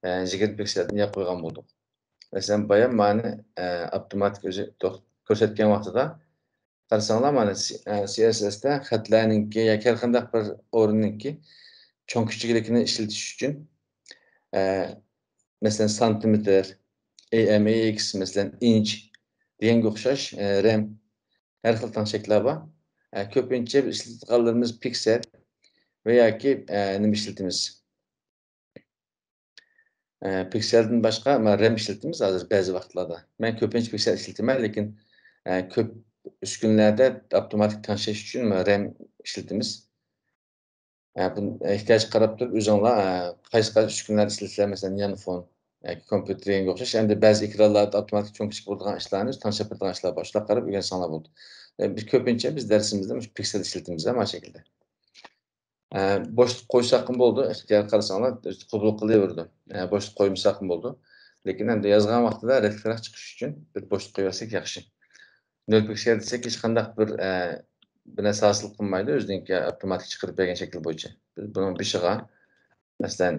ئە، يىگىرمە پىكسېلدىن ياپ قويغان بولدۇق. مەسىلەن، بايام مانى، ئە، ئاپتوماتىك ئۆزى توق-، كۆرسەتكەن ۋاقتىدا، قارىساڭلار، مانا سى-، ئە، سى ئېس ئېس تە خەتلەرنىڭكى ياكى ھەر قانداق بىر ئورۇننىڭكى چوڭ كىچىكلىكىنى ئىشلىتىش ئۈچۈن، ئە، مەسىلەن، سانتىمېتىر، ئەي ئېم ئەي ئېكس، مەسىلەن، ئىنچ دېگەنگە ئوخشاش، ئە، رەم، ھەر خىل تەڭشەكلەر بار. ئە، كۆپىنچە بىز ئىشلىتىدىغانلىرىمىز پىكسېل ۋە ياكى، ئە، نېمە ئىشلىتىمىز؟ ئە، پىكسېلدىن باشقا، مانا، رەم ئىشلىتىمىز ھازىر بەزى ۋاقىتلاردا. مەن كۆپىنچە پىكسېل ئىشلىتىمەن، لېكىن، ئە، كۆپ ئۈسكۈنىلەردە ئاپتوماتىك تەڭشەش ئۈچۈن، مانا، رەم ئىشلىتىمىز. ئە، بۇ ئېھتىياجغا قاراپ تۇرۇپ ئۆزۈڭلار، ئە، قايسى، قايسى ئۈسكۈنىلەردە ئىشلىتىسىلەر، مەسىلەن، يانفون ياكى كومپيۇتېر دېگەنگە ئوخشاش. ئەمدى بەزى ئېكرانلاردا ئاپتوماتىك چوڭ كىچىك بولىدىغان ئىشلارنى تەڭشەپ بېرىدىغان ئىشلار بار. شۇلارغا قاراپ ئۆگەنسەڭلار بولدى. ئە، بىز كۆپىنچە بىز دەرسىمىزدە مۇشۇ پىكسېل ئىشلىتىمىز، مانا شەكىلدە. ئە، بوشلۇق قويساقمۇ بولىدۇ، ئىختىيار قىلساڭلار، قوبۇل قىلىۋېرىدۇ. ئە، بوشلۇق قويمىساقمۇ بولىدۇ. لېكىن ئەمدى يازغان ۋاقتىدا رەتلىكرەك چىقىش ئۈچۈن بىر بوشلۇق قويۇۋەتسەك ياخشى. نۆل پىكسېل دېسەك، ھېچقانداق بىر، ئە، بىر نەرسە ھاسىل قىلمايدۇ، ئۆزىنىڭكى ئاپتوماتىك چىقىرىپ بەرگەن شەكىل بويىچە. بىز بۇنىڭ بېشىغا، مەسىلەن،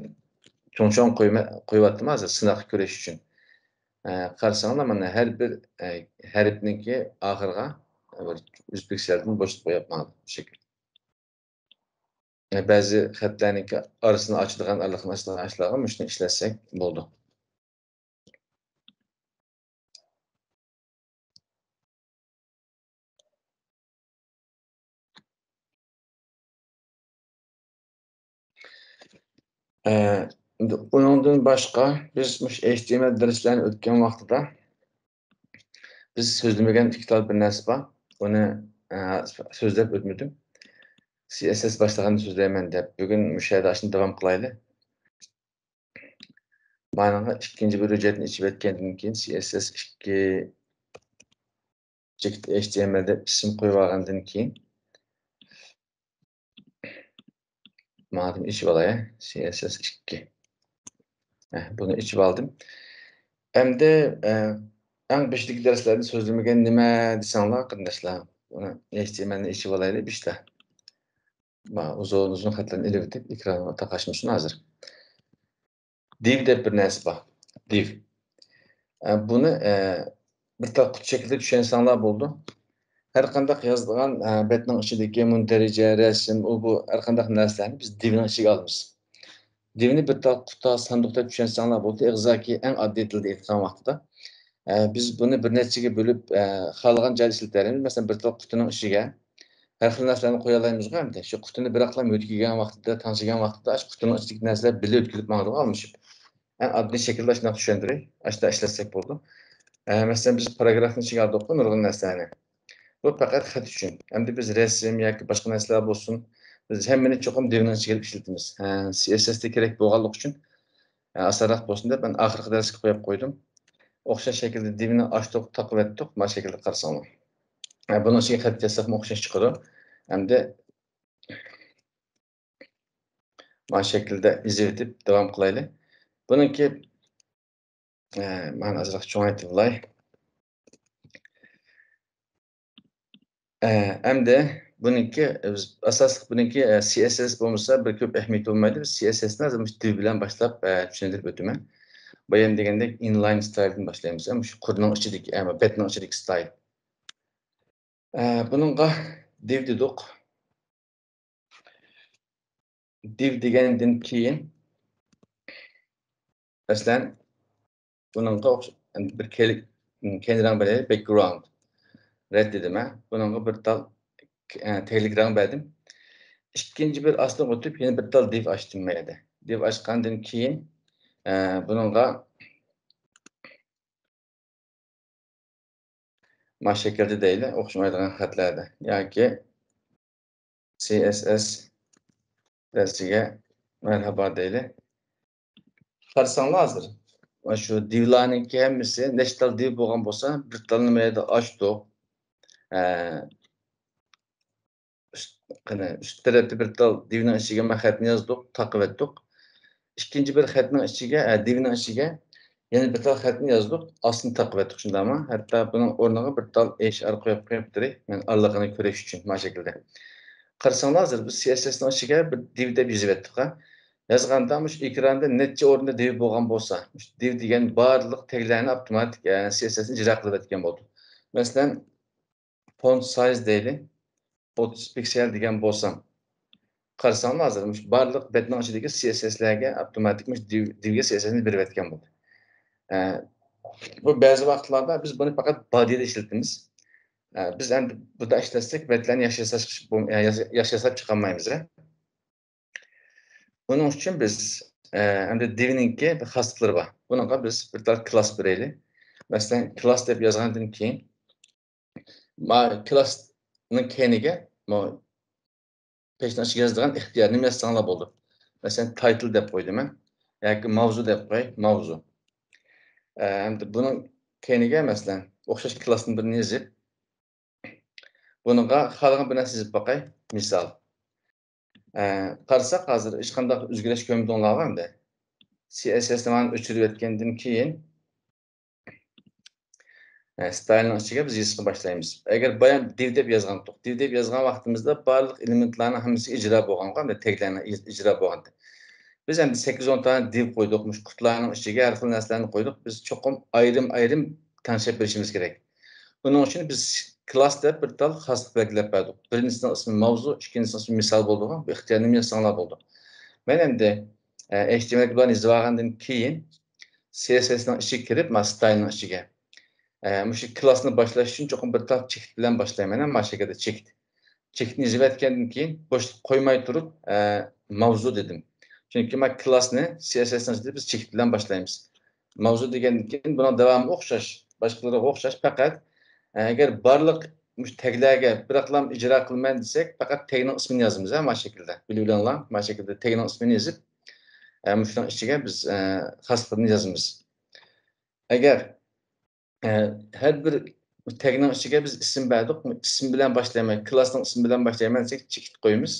چوڭ-چوڭ قويما-، قويۇۋاتتىم ھازىر سىناققا كۆرۈش ئۈچۈن. ئە، قارىساڭلار، مانا ھەر بىر، ئە، ھەرپنىڭكى ئاخىرىغا بىر يۈز پىكسېلدىن بوشلۇق قويۇپ ماڭىدۇ بۇ شەكىل. بەزى خەتلەرنىڭكى ئارىسىنى ئاچىدىغان، ئارىلىقىنى ئاچىدىغان ئىشلارغا مۇشۇنى ئىشلەتسەك بولىدۇ. ئە، ئۇنىڭدىن باشقا، بىز مۇشۇ ئېچ تى ئېم ئېل دەرسلەرنى ئۆتكەن ۋاقتىدا، بىز سۆزلىمىگەن ئىككى تال بىر نەرسە بار. ئۇنى، ئە، سۆزلەپ ئۆتمىدىم. سى ئېس ئېس باشلىغاندا سۆزلەيمەن دەپ. بۈگۈن مۇشۇ يەردە ئاشۇنى داۋام قىلايلى. مانىڭغا ئىككىنچى بىر ھۆججەتنى ئېچىۋەتكەندىن كېيىن، سى ئېس ئېس ئىككى جىگىت ئېچ تى ئېم ئېل دەپ ئىسىم قويۇۋالغاندىن كېيىن، ماڭا ئېچىۋالاي، سى ئېس ئېس ئىككى. ھە، بۇنى ئېچىۋالدىم. ئەمدى، ئە، ئەڭ بېشىدىكى دەرسلەردە سۆزلىمىگەن نېمە دېسەڭلار، قېرىنداشلار، بۇنى ھەيتىمەننى ئېچىۋالايلى بىشتا. ما ئۇزۇن-ئۇزۇن خەتلەرنى ئېلىۋېتىپ، ئېكرانغا تاقاشمىسۇن ھازىر. دىۋ دەپ بىر نەرسە بار. دىۋ. ئە، بۇنى، ئە، بىر تال قۇت شەكلىدە چۈشەنسەڭلار بولىدۇ. ھەر قانداق يازىدىغان، ئە، بەتنىڭ ئىچىدىكى مۇندەرىجە، رەسىم، ئۇ بۇ ھەر قانداق نەرسىلەرنى بىز دىۋنىڭ ئىچىگە ئالىمىز. دىۋنى بىر تال قۇتا، ساندۇق دەپ چۈشەنسەڭلار بولىدۇ. ئېغىزدىكى ئەڭ ئاددىي تىلدا ئېيتقان ۋاقتىدا، ئە، بىز بۇنى بىر نەچچىگە بۆلۈپ، ئە، خالىغان جايدا ئىشلىتەلەيمىز. مەسىلەن، بىر تال قۇتىنىڭ ئىچىگە ھەر خىل نەرسىلەرنى قويالايمىزغۇ ئەمدى. شۇ قۇتىنى بىراقلا مۆتىكىگەن ۋاقتىدا، تەڭشىگەن ۋاقتىدا، شۇ قۇتىنىڭ ئىچىدىكى نەرسىلەر بىللە ئۆتكىلىپ ماڭىدىغۇ ئالمىشىپ. ئەڭ ئاددىي شەكىلدە ئاشۇنداق چۈشەندۈرەي. ئاشۇنداق ئىشلەتسەك بولىدۇ. ئە، مەسىلەن، بىز پاراگرافنىڭ ئىچىگە ئالدۇققۇ نۇرغۇن نەرسىلەرنى. بۇ پەقەت خەت ئۈچۈن. ئەمدى بىز رەسىم ياكى باشقا نەرسىلەر بولسۇن، بىز ھەممىنى چوقۇم دىۋنىڭ ئىچىگە ئېلىپ ئىشلىتىمىز. ھە، سى ئېس ئېس دە كېرەك بولغانلىقى ئۈچۈن، ئە، ئاسانراق بولسۇن دەپ مەن ئاخىرقى دەرسكە قويۇپ قويدۇم. ئوخشاش شەكىلدە دىۋنى ئاچتۇق، تاقىۋەتتۇق. مانا شەكىلدە قارىساڭلار. ئە، بۇنىڭ ئىچىگە خەت يازساقمۇ ئوخشاش چىقىدۇ. ئەمدى مانا شەكىلدە يېزىۋېتىپ داۋام قىلايلى. بۇنىڭكى، ئە، مانا ئازراق چوڭايتىۋالاي. ئە، ئەمدى بۇنىڭكى، بىز ئاساسلىق بۇنىڭكى، ئە، سى ئېس ئېس بولمىسا بىر كۆپ ئەھمىيىتى بولمايدۇ. بىز سى ئېس ئېس نى ھازىر مۇشۇ دىۋ بىلەن باشلاپ، ئە، چۈشەندۈرۈپ ئۆتىمەن. بايام دېگەندەك inline style دىن باشلايمىز. ھە، مۇشۇ قۇرنىڭ ئىچىدىكى، ئە، بەتنىڭ ئىچىدىكى style. ئە، بۇنىڭغا دىۋ دېدۇق. دىۋ دېگەندىن كېيىن، مەسىلەن، بۇنىڭغا ئوخش-، بىر كەل-، كەينىرەك بېرەي، background. رەت دېدىم، ھە. بۇنىڭغا بىر تال، ئە، تەگلىك رەڭ بەردىم. ئىككىنچى بىر ئاستىغا ئۆتۈپ، يەنە بىر تال دىۋ ئاچتىم بۇ يەردە. دىۋ ئاچقاندىن كېيىن، ئە، بۇنىڭغا مانا شەكىلدە دەيلى، ئوخشىمايدىغان خەتلەردە. ياكى سى ئېس ئېس دەرسىگە مەرھابا دەيلى. قارىساڭلار ھازىر، مانا شۇ دىۋلارنىڭكى ھەممىسى نەچچە تال دىۋ بولغان بولسا، بىر تالنى مەيدە ئاچتۇق. ئە، ئۈست، قېنى، ئۈست تەرەپتە بىر تال دىۋنىڭ ئىچىگە مانا خەتنى يازدۇق، تاقىۋەتتۇق. ئىككىنچى بىر خەتنىڭ ئىچىگە، ئە، دىۋنىڭ ئىچىگە يەنە بىر تال خەتنى يازدۇق، ئاستىنى تاقىۋەتتۇق، شۇنداقمۇ؟ ھەتتا بۇنىڭ ئورنىغا بىر تال ئېچ ئار قويۇپ قويۇپ تۇرۇي، مەن ئارىلىقىنى كۆرۈش ئۈچۈن، مانا شەكىلدە. قارىساڭلار، ھازىر بىز سى ئېس ئېس نىڭ ئىچىگە بىر دىۋ دەپ يېزىۋەتتۇق، ھە. يازغاندا مۇشۇ ئېكراندا نەچچە ئورۇندا دىۋ بولغان بولسا، مۇشۇ دىۋ دېگەن بارلىق تەگلەرنى ئاپتوماتىك، ئە، سى ئېس ئېس نى ئىجرا قىلىۋەتكەن بولدى. مەسىلەن، فونت سايز دەيلى، ئوتتۇز پىكسېل دېگەن بولسام، قارىساڭلار ھازىر مۇشۇ بارلىق بەتنىڭ ئىچىدىكى سى ئېس ئېس لەرگە ئاپتوماتىك مۇشۇ دىۋ، دىۋگە سى ئېس ئېس نى بېرىۋەتكەن بولدى. ئە، بۇ بەزى ۋاقىتلاردا بىز بۇنى پەقەت بادىدا ئىشلىتىمىز. ئە، بىز ئەمدى بۇدا ئىشلەتسەك، بەتلەرنى ياخشى ياساش، ياخشى ياساپ چىقالمايمىز. ئۇنىڭ ئۈچۈن بىز، ئە، ئەمدى دىۋنىڭكى بىر خاسلىقلىرى بار. بۇنىڭغا بىز بىر تال كلاس بېرەيلى. مەسىلەن، كلاس دەپ يازغاندىن كېيىن، ما كلاسنىڭ كەينىگە، ما پېشنىڭ ئىچىگە يازىدىغان ئىختىيارنى يازساڭلار بولىدۇ. مەسىلەن، تايتىل دەپ قويدۇم مەن. ياكى ماۋزۇ دەپ قوي، ماۋزۇ. ئە، ئەمدى بۇنىڭ كەينىگە، مەسىلەن، ئوخشاش كلاسنىڭ بىرىنى يېزىپ، بۇنىڭغا خالىغان بىر نەرسە يېزىپ باقاي. مىسال. ئە، قارىساق، ھازىر ھېچقانداق ئۆزگىرىش كۆرمىدىڭلارغۇ ئەمدى. سى ئېس ئېس نى مانا ئۆچۈرۈۋەتكەندىن كېيىن، ئە، ستايلنىڭ ئىچىگە بىز يېزىشقا باشلايمىز. ئەگەر بايام دىۋ دەپ يازغانتۇق، دىۋ دەپ يازغان ۋاقتىمىزدا بارلىق ئېلېمېنتلارنىڭ ھەممىسى ئىجرا بولغانغۇ، ئەمدى تەگلەرنىڭ ئىج-، ئىجرا بولغانتى. بىز ئەمدى سەككىز ئون دانە دىۋ قويدۇق، مۇشۇ قۇتلارنىڭ ئىچىگە ھەر خىل نەرسىلەرنى قويدۇق. بىز چوقۇم ئايرىم-ئايرىم تەڭشەپ بېرىشىمىز كېرەك. ئۇنىڭ ئۈچۈن بىز كلاس دەپ بىر تال خاسلىق بەلگىلەپ بەردۇق. بىرىنچىسىنىڭ ئىسمى ماۋزۇ، ئىككىنچىسىنىڭ ئىسمى مىسال بولدىغۇ. بۇ ئىختىيارنى يازساڭلار بولىدۇ. مەن ئەمدى، ئە، ئېچ تى ئېم ئېل بىلەن يېزىۋالغاندىن كېيىن، سى ئېس ئېس نىڭ ئىچىگە كىرىپ، مانا ستايلنىڭ ئىچىگە. ئە، مۇشۇ كلاسنى باشلاش ئۈچۈن چوقۇم بىر تال چېكىت بىلەن باشلايمەن. مانا شۇ يەردە چېكىت. چېكىتنى يېزىۋەتكەندىن كېيىن بوشلۇق قويماي تۇرۇپ، ئە، ماۋزۇ دېدىم. چۈنكى مانا كلاسنى سى ئېس ئېس نىڭ ئىچىدە بىز چېكىت بىلەن باشلايمىز. ماۋزۇ دېگەندىن كېيىن بۇنىڭ داۋامى ئوخشاش، باشقىلىرىغا ئوخشاش، پەقەت، ئە، ئەگەر بارلىق مۇشۇ تەگلەرگە بىراقلام ئىجرا قىلىمەن دېسەك، پەقەت تەگنىڭ ئىسمىنى يازىمىز، ھە، مانا شەكىلدە. بىلىۋېلىڭلار، مانا شەكىلدە تەگنىڭ ئىسمىنى يېزىپ، ئە، مۇشۇنىڭ ئىچىگە بىز، ئە، خاسلىقنى يازىمىز. ئەگەر، ئە، ھەر بىر تەگنىڭ ئىچىگە بىز ئىسىم بەردۇق، ئىسىم بىلەن باشلايمەن، كلاسنىڭ ئىسمى بىلەن باشلايمەن دېسەك، چېكىت قويىمىز.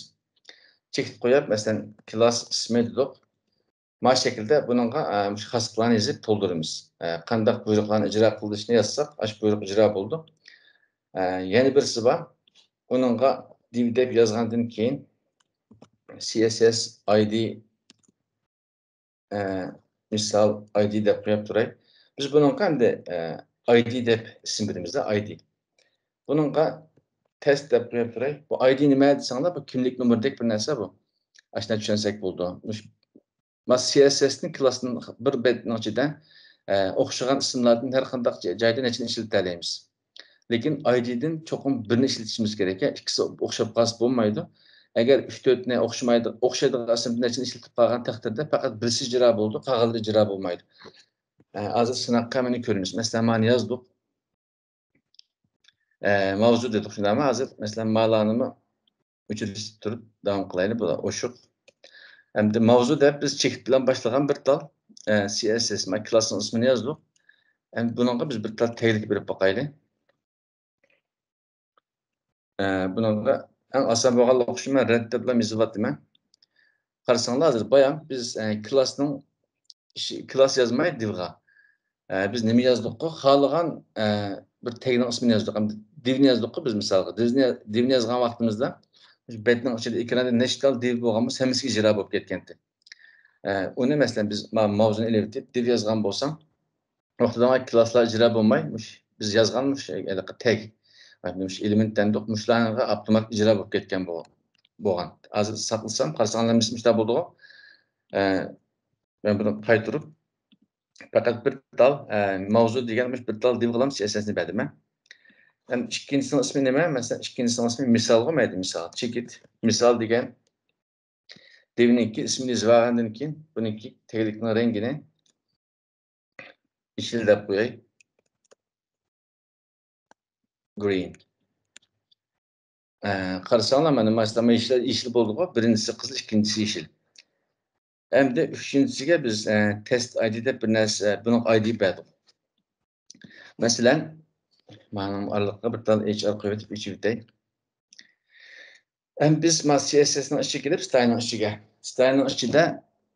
چېكىت قويۇپ، مەسىلەن، كلاس ئىسمى دېدۇق. ما شەكىلدە بۇنىڭغا، ئە، مۇشۇ خاسلىقلارنى يېزىپ تولدۇرىمىز. ئە، قانداق بۇيرۇقلارنى ئىجرا قىلىشنى يازساق، ئاشۇ بۇيرۇق ئىجرا بولىدۇ. ئە، يەنە بىرسى بار. ئۇنىڭغا div دەپ يازغاندىن كېيىن، C S S I D، ئە، مىسال، I D دەپ قويۇپ تۇراي. بىز بۇنىڭغا ئەمدى، ئە، I D دەپ ئىسىم بېرىمىز، I D. بۇنىڭغا test دەپ قويۇپ تۇراي. بۇ I D نېمە دېسەڭلار، بۇ كىملىك نومۇرىدەك بىر نەرسە بۇ. ئاشۇنداق چۈشەنسەك بولىدۇ. مۇش-، ما C S S نىڭ كلاسىنىڭ بىر بەتنىڭ ئىچىدە، ئە، ئوخشىغان ئىسىملاردىن ھەر قانداق جايدا نەچچىنى ئىشلىتەلەيمىز. لېكىن I D دىن چوقۇم بىرنى ئىشلىتىشىمىز كېرەك. ئىككىسى ئوخشاپ قالسا بولمايدۇ. ئەگەر ئۈچ تۆتنى ئوخشىمايدۇ، ئوخشايدىغان ئىسىمدىن نەچچىنى ئىشلىتىپ قالغان تەقدىردە پەقەت بىرسى ئىجرا بولىدۇ، قالغانلىرى ئىجرا بولمايدۇ. ئە، ھازىر سىناققا مېنى كۆرىمىز. مەسىلەن، مانى يازدۇق. ئە، ماۋزۇ دېدۇق، شۇنداقمۇ؟ ھازىر، مەسىلەن، مالارنىمۇ ئۆچۈرۈپ تۇرۇپ داۋام قىلايلى، بۇلار ئوشۇق. ئەمدى ماۋزۇ دەپ بىز چېكىت بىلەن باشلىغان بىر تال، ئە، C S S، ما، كلاسنىڭ ئىسمىنى يازدۇق. ئەمدى بۇنىڭغا بىز بىر تال تەگلىك بېرىپ باقايلى. ئە، بۇنىڭغا ئەڭ ئاسان بولغانلىقى ئۈچۈن مەن رەد دەپلا يېزىۋاتىمەن. قارىساڭلار، ھازىر بايام بىز، ئە، كلاسنىڭ ئىشى، كلاس يازماي دىۋغا. ئە، بىز نېمە يازدۇققۇ؟ خالىغان، ئە، بىر تەگنىڭ ئىسمىنى يازدۇق. ئەمدى دىۋنى يازدۇققۇ بىز مىسالغا. دىۋنى، دىۋنى يازغان ۋاقتىمىزدا مۇشۇ بەتنىڭ ئىچىدە ئېكراندا نەچچە تال دىۋ بولغان بولسا ھەممىسى ئىجرا بولۇپ كەتكەنتى. ئە، ئۇنى مەسىلەن بىز ما-، ماۋزۇنى ئېلىۋېتىپ دىۋ يازغان بولسام، ۋاقتىدا كلاسلار ئىجرا بولماي، مۇش-، بىز يازغان مۇش-، ھېلىقى تەگ، مۇش ئېلېمېنت دەمدۇق، مۇشۇلارغا ئاپتومات ئىجرا بولۇپ كەتكەن بو-، بولغان. ھازىر ساقلىسام، قارىساڭلار مۇشۇنداق بولدىغۇ. ئە، مەن بۇنى قايتۇرۇپ، پەقەت بىر تال، ئە، ماۋزۇ دېگەن مۇشۇ بىر تال دىۋغىلا C S S نى بەردىم مەن. ئەمدى ئىككىنچىسىنىڭ ئىسمى نېمە؟ مەسىلەن، ئىككىنچىسىنىڭ ئىسمى مىسالغۇ، مەيلى، مىسال. چېكىت. مىسال دېگەن دىۋنىڭكى ئىسمىنى يېزىۋالغاندىن كېيىن، بۇنىڭكى تەگلىكنىڭ رەڭگىنى يېشىل دەپ قوياي. Green. ئە، قارىساڭلار، مانا، مانا يېشىل، يېشىل بولدىغۇ، بىرىنچىسى قىزىل، ئىككىنچىسى يېشىل. ئەمدى ئۈچىنچىسىگە بىز، ئە، test I D دەپ بىر نەرسە، بۇنىڭ I D بەردۇق. مەسىلەن، مانا ئارىلىققا بىر تال H R قويۇۋېتىپ ئېچىۋېتەي. ئەمدى بىز ما C S S نىڭ ئىچىگە كىرىپ، ستايلنىڭ ئىچىگە. ستايلنىڭ ئىچىدە،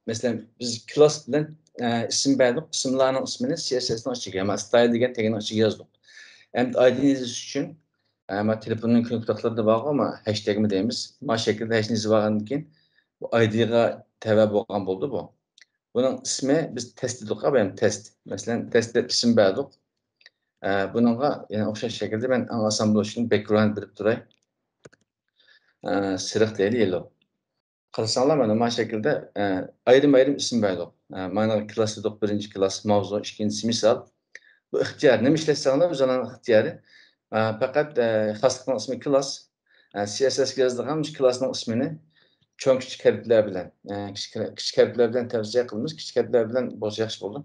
مەسىلەن، بىز كلاس بىلەن، ئە، ئىسىم بەردۇق. ئىسىملارنىڭ ئىسمىنى C S S نىڭ ئىچىگە، ما ستايل دېگەن تەگنىڭ ئىچىگە يازدۇق. ئەمدى I D نى يېزىش ئۈچۈن، ئە، ما تېلېفوننىڭ كۆينەكلىرىدە بارغۇ، ما ھەشتەگمۇ دەيمىز. ما شەكىلدە ھەشنى يېزىۋالغاندىن كېيىن، بۇ I D غا تەۋە بولغان بولدى بۇ. بۇنىڭ ئىسمى بىز تېست دېدۇق، بايام تېست. مەسىلەن، تېست دەپ ئىسىم بەردۇق. ئە، بۇنىڭغا يەنە ئوخشاش شەكىلدە مەن ئەڭ ئاسان بولۇشىنى بەكگراۋۇند بېرىپ تۇراي. ئە، سېرىق دەيلى، يېللو. قارىساڭلار، مانا ما شەكىلدە، ئە، ئايرىم-ئايرىم ئىسىم بەردۇق. ئە، مانا كلاس دېدۇق، بىرىنچى كلاس، ماۋزۇ، ئىككىنچىسى مىسال. بۇ ئىختىيار. نېمە ئىشلەتسەڭلار، ئۆزۈڭلارنىڭ ئىختىيارى. ئە، پەقەت، ئە، خاسلىقنىڭ ئىسمى كلاس. ئە، C S S گە يازىدىغان مۇشۇ كلاسنىڭ ئىسمىنى چوڭ كىچىك ھەرپلەر بىلەن، ئە، كىچىك، كىچىك ھەرپلەر بىلەن تەۋسىيە قىلىمىز. كىچىك ھەرپلەر بىلەن بولسا ياخشى بولىدۇ.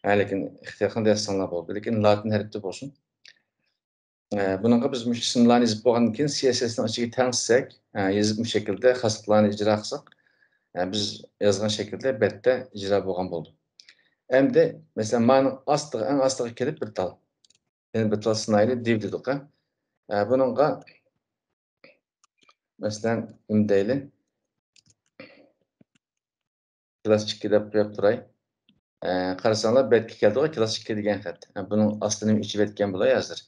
ھە، لېكىن ئىختىيار قىلغاندا يازساڭلار بولىدۇ. لېكىن لاتىن ھەرپتە بولسۇن. ئە، بۇنىڭغا بىز مۇشۇ ئىسىملارنى يېزىپ بولغاندىن كېيىن، C S S نىڭ ئىچىگە تەڭشىسەك، ئە، يېزىپ مۇشۇ شەكىلدە خاسلىقلارنى ئىجرا قىلساق، ئە، بىز يازغان شەكىلدە بەتتە ئىجرا بولغان بولىدۇ. ئەمدى، مەسىلەن، مانىڭ ئاستىغا، ئەڭ ئاستىغا كېلىپ بىر تال. يەنە بىر تال سىنايلى، دىۋ دېدۇق، ھە. ئە، بۇنىڭغا، مەسىلەن، نېمە دەيلى؟ كلاس ئىككى دەپ قويۇپ تۇراي. ئە، قارىساڭلار، بەتكە كەلدىغۇ، كلاس ئىككى دېگەن خەت. ئە، بۇنىڭ ئاستىنى ئېچىۋەتكەن بولاي ھازىر.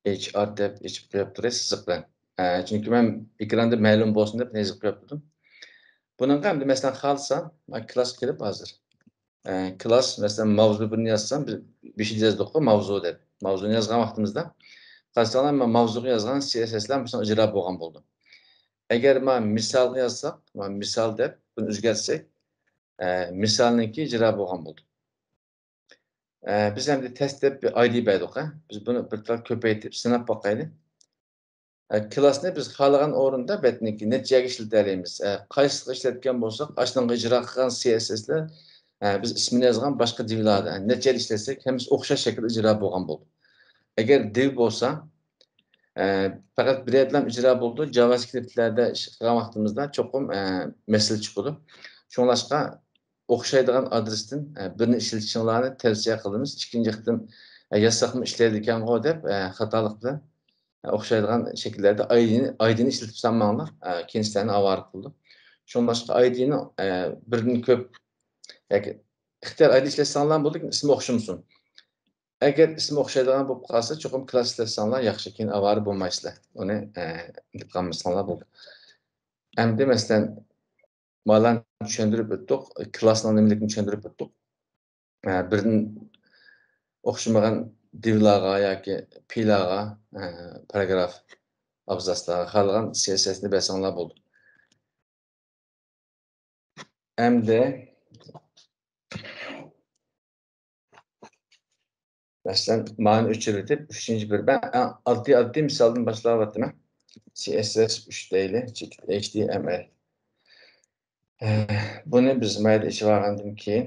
H R دەپ ئېچىپ قويۇپ تۇراي سىزىق بىلەن. ئە، چۈنكى مەن ئېكراندا مەلۇم بولسۇن دەپ يېزىپ قويۇپ تۇردۇم. بۇنىڭغا ئەمدى مەسىلەن خالىسام، مەن كلاسقا كىرىپ ھازىر. ئە، كلاس، مەسىلەن، ماۋزۇ بىرنى يازسام، بىز بېشىدا يازدۇققۇ، ماۋزۇ دەپ. ماۋزۇنى يازغان ۋاقتىمىزدا، قارىساڭلار، ماۋزۇغا يازغان C S S لار مۇشۇنىڭ ئىجرا بولغان بولىدۇ. ئەگەر ما مىسالغا يازساق، ما مىسال دەپ بۇنى ئۆزگەرتسەك، ئە، مىسالنىڭكى ئىجرا بولغان بولىدۇ. ئە، بىز ئەمدى تېست دەپ بىر I D بەردۇق، ھە. بىز بۇنى بىر تال كۆپەيتىپ سىناپ باقايلى. ئە، كلاسنى بىز خالىغان ئورۇندا بەتنىڭكى نەچچە يەرگە ئىشلىتەلەيمىز. ئە، قايسىغا ئىشلەتكەن بولساق، ئاشۇنىڭغا ئىجرا قىلغان C S S لار، ئە، بىز ئىسمىنى يازغان باشقا دىۋلاردا، ئە، نەچچە يەردە ئىشلەتسەك، ھەممىسى ئوخشاش شەكىلدە ئىجرا بولغان بولىدۇ. ئەگەر دىۋ بولسا، ئە، پەقەت بىر يەردىلا ئىجرا بولىدۇ. جاۋاسكرىپتلاردا ئىش قىلغان ۋاقتىمىزدا چوقۇم، ئە، مەسىلە چىقىدۇ. شۇڭلاشقا ئوخشايدىغان ئادرېستىن، ئە، بىرنى ئىشلىتىشىڭلارنى تەۋسىيە قىلىمىز. ئىككىنچى قېتىم، ئە، يازساقمۇ ئىشلەيدىكەنغۇ دەپ، ئە، خاتالىق بىلەن، ئە، ئوخشايدىغان شەكىللەردە I D نى، I D نى ئىشلىتىپ سالماڭلار. ئە، كېيىن سىلەرنى ئاۋارە قىلىدۇ. شۇڭلاشقا I D نى، ئە، بىردىن كۆپ ياكى ئىختىيار ئايدا ئىشلەتسەڭلار بولدى، لېكىن ئىسمى ئوخشىمىسۇن. ئەگەر ئىسمى ئوخشايدىغان بولۇپ قالسا، چوقۇم كلاس ئىشلەتسەڭلار ياخشى، كېيىن ئاۋارە بولمايسىلەر. ئۇنى، ئە، ئۇنتۇپ قالمىساڭلار بولدى. ئەمدى، مەسىلەن، مالارنى چۈشەندۈرۈپ ئۆتتۇق، كلاسنىڭ نېمىلىكىنى چۈشەندۈرۈپ ئۆتتۇق. ئە، بىردىن ئوخشىمىغان دىۋلارغا ياكى پىلارغا، ئە، پاراگراف، ئابزاسلارغا خالىغان سى ئېس ئېسنى بەرسەڭلار بولدى. ئەمدى مەسىلەن، مانى ئۆچۈرۈۋېتىپ، ئۈچىنچى بىر، مەن ئەڭ ئاددىي، ئاددىي مىسالدىن باشلاۋاتىمەن. سى ئېس ئېس ئۈچ دەيلى، چېكىت ئېيچ تى ئېم ئېل. ئە، بۇنى بىز مايدا ئېچىۋالغاندىن كېيىن،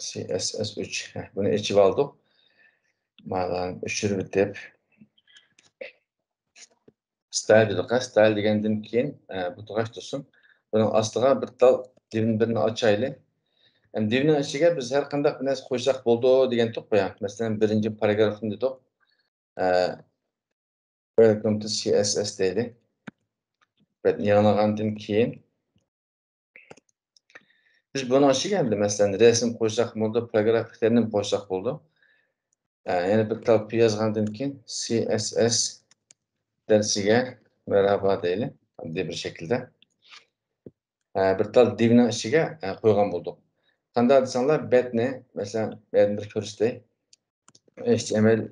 سى ئېس ئېس ئۈچ. ھە، بۇنى ئېچىۋالدۇق. مانا ئۆچۈرۈۋېتىپ، ستايل دېدۇق. ستايل دېگەندىن كېيىن، ئە، بۇ تۇغاش تۇرسۇن. بۇنىڭ ئاستىغا بىر تال دىۋنى بىرنى ئاچايلى. ئەمدى دىۋنىڭ ئىچىگە بىز ھەر قانداق بىر نەرسە قويساق بولىدۇ دېگەنتۇق بايا. مەسىلەن، بىرىنچى پاراگرافنى دېدۇق. ئە، Welcome to سى ئېس ئېس دەيلى. بەتنى يېڭىلىغاندىن كېيىن، بىز بۇنىڭ ئىچىگە ئەمدى، مەسىلەن، رەسىم قويساق بولىدۇ، پاراگراف ئىختىيارىنى قويساق بولىدۇ. ئە، يەنە بىر تال پى يازغاندىن كېيىن، سى ئېس ئېس دەرسىگە مەرھابا دەيلى، ئاددىي بىر شەكىلدە. ئە، بىر تال دىۋنىڭ ئىچىگە، ئە، قويغان بولدۇق. قانداق دېسەڭلار، بەتنى، مەسىلەن، بەتنى بىر كۆرسىتەي. ئېيچ تى ئېم ئېل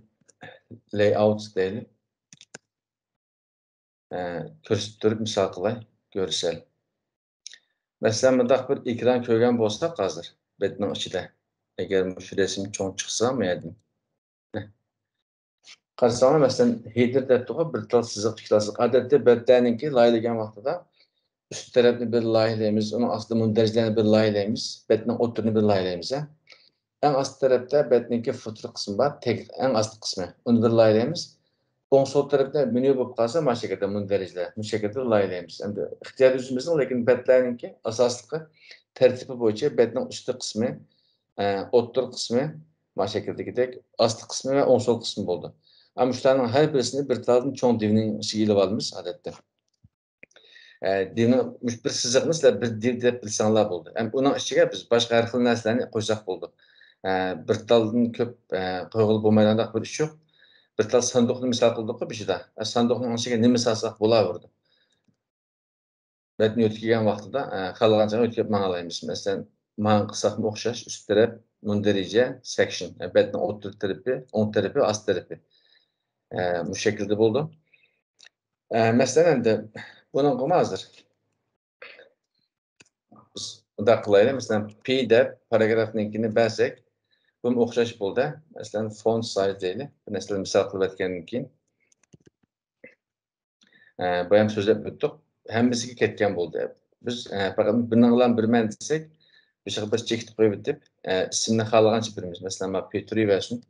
layout دەيلى. ئە، كۆرسىتىپ تۇرۇپ مىسال قىلاي، گۆرسەل. مەسىلەن، مۇنداق بىر ئېكران كۆرگەن بولساق ھازىر، بەتنىڭ ئىچىدە. ئەگەر مۇشۇ رەسىم چوڭ چىقسا، مۇ يەردىن. قارىساڭلار، مەسىلەن، ھېدېر دەپتۇغۇ، بىر تال سىزىق، ئىككى تال سىزىق. ئادەتتە بەتلەرنىڭكى لايىھەلىگەن ۋاقتىدا ئۈست تەرەپنى بىر لايىھەلەيمىز، ئۇنىڭ ئاستىدا مۇندەرىجىلەرنى بىر لايىھەلەيمىز، بەتنىڭ ئوتتۇرىنى بىر لايىھەلەيمىز، ھە. ئەڭ ئاستى تەرەپتە بەتنىڭكى فوتېر قىسمى بار، تەگ، ئەڭ ئاستى قىسمى. ئۇنى بىر لايىھەلەيمىز. ئوڭ سول تەرەپتە مېنيۇ بولۇپ قالسا، مانا شۇ شەكىلدە مۇندەرىجىلەر، مۇشۇ شەكىلدە لايىھەلەيمىز. ئەمدى ئىختىيار ئۆزىمىزنىڭ، لېكىن بەتلەرنىڭكى ئاساسلىقى تەرتىپى بويىچە بەتنىڭ ئۈستى قىسمى، ئە، ئوتتۇرا قىسمى، مانا شەكىلدىكىدەك ئاستى قىسمى ۋە ئوڭ سول قىسمى بولىدۇ. ئەمما شۇلارنىڭ ھەر بىرسىنى بىر تالدىن چوڭ دىۋنىڭ ئىچىگە ئېلىۋالىمىز ئادەتتە. ئە، دىۋنىڭ مۇشۇ بىر سىزىقنى سىلەر بىر دىۋ دەپ بىلسەڭلار بولدى. ئەمما ئۇنىڭ ئىچىگە بىز باشقا ھەر خىل نەرسىلەرنى قويساق بولىدۇ. ئە، بىر تالدىن كۆپ، ئە، قويغىلى بولمايدىغانداق بىر ئىش يوق. بىر تال ساندۇقنى مىسال قىلدۇققۇ بېشىدا. ئە، ساندۇقنىڭ ئىچىگە نېمە سالساق بولاۋېرىدۇ. بەتنى يۆتكىگەن ۋاقتىدا، ئە، خالىغان چاغدا يۆتكەپ ماڭالايمىز. مەسىلەن، ماڭا قىلساقمۇ ئوخشاش، ئۈست تەرەپ مۇندەرىجە، سەكشن، ئە، بەتنىڭ ئوتتۇرا تەرىپى، ئوڭ تەرىپى، ئاست تەرىپى. ئە، مۇشۇ شەكىلدە بولىدۇ. ئە، مەسىلەن، ئەمدى بۇنىڭغىمۇ ھازىر بىز مۇنداق قىلايلى. مەسىلەن، پى دەپ پاراگرافنىڭكىنى بەرسەك، بۇمۇ ئوخشاش بولدى. مەسىلەن، فونت سايز دەيلى. بىر نەرسىلەرنى مىسال قىلىۋەتكەندىن كېيىن، ئە، بايام سۆزلەپ ئۆتتۇق. ھەممىسىگە كەتكەن بولدى. بىز، ئە، پەقەت بىرنىڭ بىلەن بىرمەن دېسەك، بۇ يەرگە بىر چېكىت قويۇۋېتىپ، ئە، ئىسىمنى خالىغانچە بېرىمىز. مەسىلەن، مانا پى تۇرۇۋەرسۇن.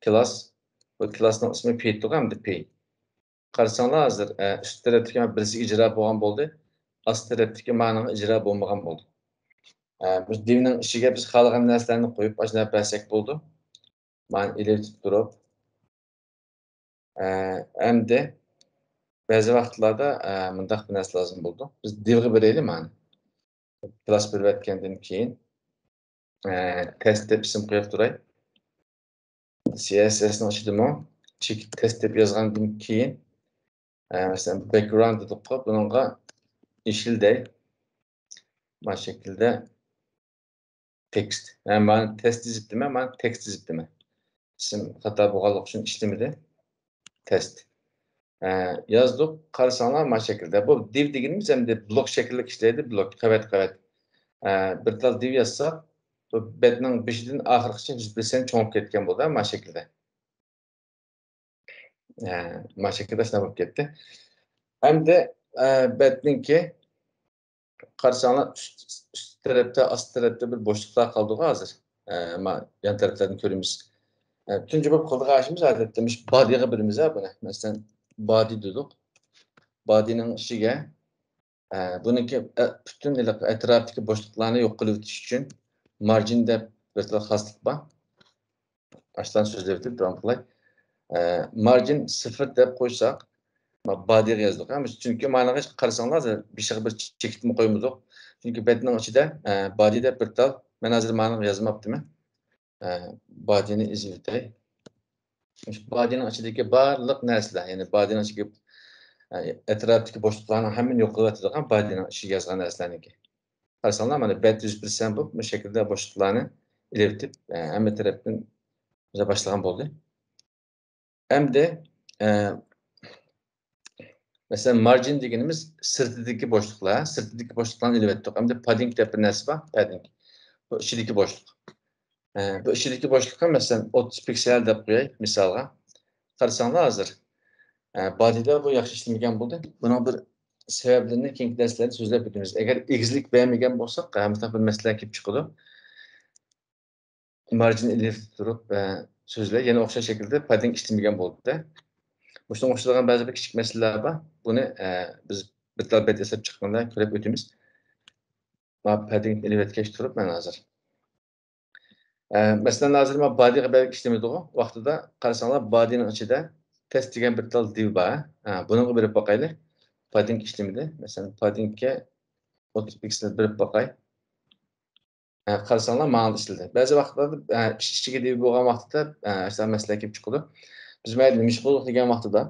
كلاس، بۇ كلاسنىڭ ئىسمى پى تۇرغۇ ئەمدى پى. قارىساڭلار ھازىر، ئە، ئۈست تەرەپتىكى مانا بىرسى ئىجرا بولغان بولدى. ئاست تەرەپتىكى مانىڭ ئىجرا بولمىغان بولدى. ئە، بىز دىۋنىڭ ئىچىگە بىز خالىغان نەرسىلەرنى قويۇپ، ئاشۇنداق بەرسەك بولىدۇ. مانا ئېلىۋېتىپ تۇرۇپ. ئە، ئەمدى بەزى ۋاقىتلاردا، ئە، مۇنداق بىر نەرسە لازىم بولىدۇ. بىز دىۋغا بېرەيلى مانا. كلاس بېرىۋەتكەندىن كېيىن، ئە، تېست دەپ ئىسىم قويۇپ تۇراي. سى ئېس ئېسنىڭ ئىچىدىمۇ چېكىت تېست دەپ يازغاندىن كېيىن، ئە، مەسىلەن، بەكگراۋۇند دېدۇققۇ، بۇنىڭغا يېشىل دەي. مانا شەكىلدە تېكىست. ھە، مانا تېست يېزىپتىمەن، مانا تېكىست يېزىپتىمەن. ئىسىم خاتا بولغانلىقى ئۈچۈن ئىشلىمىدى. تېست. ھە، يازدۇق. قارىساڭلار، مانا شەكىلدە. بۇ دىۋ دېگىنىمىز ئەمدى بلوك شەكىللىك ئىشلەيدۇ، بلوك، قەۋەت، قەۋەت. ھە، بىر تال دىۋ يازساق، بۇ بەتنىڭ بېشىدىن ئاخىرىغىچە يۈز پىرسەنت چوڭىيىپ كەتكەن بولىدۇ، مانا شەكىلدە. ئە، مانا شەكىلدە شۇنداق بولۇپ كەتتى. ئەمدى، ئە، بەتنىڭكى قارىساڭلار ئۈست، ئۈست تەرەپتە، ئاست تەرەپتە بىر بوشلۇقلار قالدىغۇ ھازىر. ئە، ما-، يان تەرەپلەردىن كۆرىمىز. ئە، تۇنجى بولۇپ قىلىدىغان ئىشىمىز ئادەتتە مۇشۇ بادىغا بېرىمىز ھە بۇنى. مەسىلەن، بادى دېدۇق. بادىنىڭ ئىچىگە، ئە، بۇنىڭكى، ئە، پۈتۈن ھېلىقى ئەتراپتىكى بوشلۇقلارنى يوق قىلىۋېتىش ئۈچۈن مارجىن دەپ بىر خىل خاسلىق بار. ئاشتان سۆزلەۋېتىپ داۋام قىلاي. ئە، مارجىن سىفىر دەپ قويساق، ما بادىغا يازدۇق. ھە، چۈنكى مانىغا قارىساڭلار، بېشىغا بىر چېكىتمە قويمىدۇق. چۈنكى بەتنىڭ ئىچىدە، ئە، بادى دەپ بىر تال، مەن ھازىر مانىغا يازماپتىمەن. ئە، بادىنى ئېزىۋېتەي. بادىنىڭ ئىچىدىكى بارلىق نەرسىلەر، يەنى بادىنىڭ ئىچىدىكى، ئە، ئەتراپتىكى بوشلۇقلارنىڭ ھەممىنى يوق قىلىۋېتىدىغان بادىنىڭ ئىچىگە يازغان نەرسىلەرنىڭكى. قارىساڭلار، مانا بەت يۈز پىرسەنت بولۇپ، بۇ شەكىلدە بوشلۇقلارنى ئېلىۋېتىپ، ئە، ھەممە تەرەپتىن يازا باشلىغان بولدى. ئەمدى، ئە، مەسىلەن، مارجىن دېگىنىمىز سىرتىدىكى بوشلۇقلار، سىرتىدىكى بوشلۇقلارنى ئېلىۋەتتۇق. ئەمدى پاددىنگ دەپ بىر نەرسە بار، پاددىنگ. بۇ ئىچىدىكى بوشلۇق. ئە، بۇ ئىچىدىكى بوشلۇققا، مەسىلەن، ئوتتۇز پىكسەل دەپ قوياي، مىسالغا. قارىساڭلار ھازىر، ئە، بادىدا بۇ ياخشى ئىشلىمىگەن بولدى. بۇنىڭ بىر سەۋەبلىرىنى كېيىنكى دەرسلەردە سۆزلەپ ئۆتىمىز. ئەگەر ئېگىزلىك بەرمىگەن بولساق، ھەممە بىر مەسىلە كېلىپ چىقىدۇ. مارجىن ئېلىپ تۇرۇپ، ئە، سۆزلەر يەنە ئوخشاش شەكىلدە پاددىنگ ئىشلىمىگەن بولدى. مۇشۇنىڭغا ئوخشىغان بەزى بىر كىچىك مەسىلىلەر بار. بۇنى، ئە، بىز بىر تال بەت ياساپ چىققاندا كۆرۈپ ئۆتىمىز. ما پاددىنگ ئېلىۋەتكەچ تۇرۇپ مەن ھازىر. ئە، مەسىلەن، ھازىر ما بادىغا بەرگە ئىشلىمىدىغۇ. ۋاقتىدا قارىساڭلار، بادىنىڭ ئىچىدە تېست دېگەن بىر تال دىۋ بار. ھە، بۇنىڭغا بېرىپ باقايلى. پاددىنگ ئىشلىمىدى. مەسىلەن، پاددىنگكە ئوتتۇز پىكسېل بېرىپ باقاي. ھە، قارىساڭلار، ماڭا ئىشلىدى. بەزى ۋاقىتلاردا، ھە، ئىچ-ئىچىگە دېۋى بولغان ۋاقىتتا، ھە، ئاشۇنداق مەسىلە كېلىپ چىقىدۇ. بىز مەيلى نېمە ئىش قىلدۇق دېگەن ۋاقتىدا،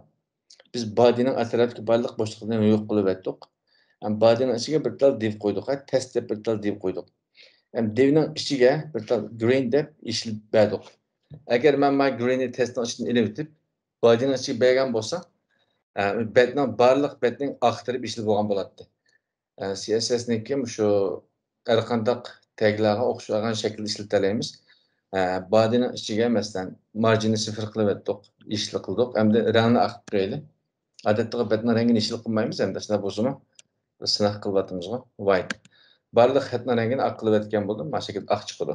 بىز بادىنىڭ ئەتراپىدىكى بارلىق بوشلۇقلارنى يوق قىلىۋەتتۇق. ھەم بادىنىڭ ئىچىگە بىر تال دىۋ قويدۇق، ھە، تېست دەپ بىر تال دىۋ قويدۇق. ھەم دىۋنىڭ ئىچىگە بىر تال گرىن دەپ يېشىل بەردۇق. ئەگەر مەن ما گرىننى تېستنىڭ ئىچىدىن ئېلىۋېتىپ، بادىنىڭ ئىچىگە بەرگەن بولسام، ئە، بەتنىڭ بارلىق بەتنىڭ ئاخىرى يېشىل بولغان بولاتتى. ئە، سى ئېس ئېس نىڭكى مۇشۇ ھەر قانداق تەگلەرگە ئوخشىغان شەكىلدە ئىشلىتەلەيمىز. ئە، بادىنىڭ ئىچىگە، مەسىلەن، مارجىننى سىفىر قىلىۋەتتۇق، يېشىل قىلدۇق. ئەمدى رەڭنى ئاق قىلىپ قويايلى. ئادەتتىغۇ بەتنىڭ رەڭگىنى يېشىل قىلمايمىز، ئەمدى شۇنداق بولسىمۇ، بىز سىناق قىلىۋاتىمىزغۇ. ۋايت. بارلىق خەتنىڭ رەڭگىنى ئاق قىلىۋەتكەن بولدۇم، مانا شەكىلدە ئاق چىقىدۇ.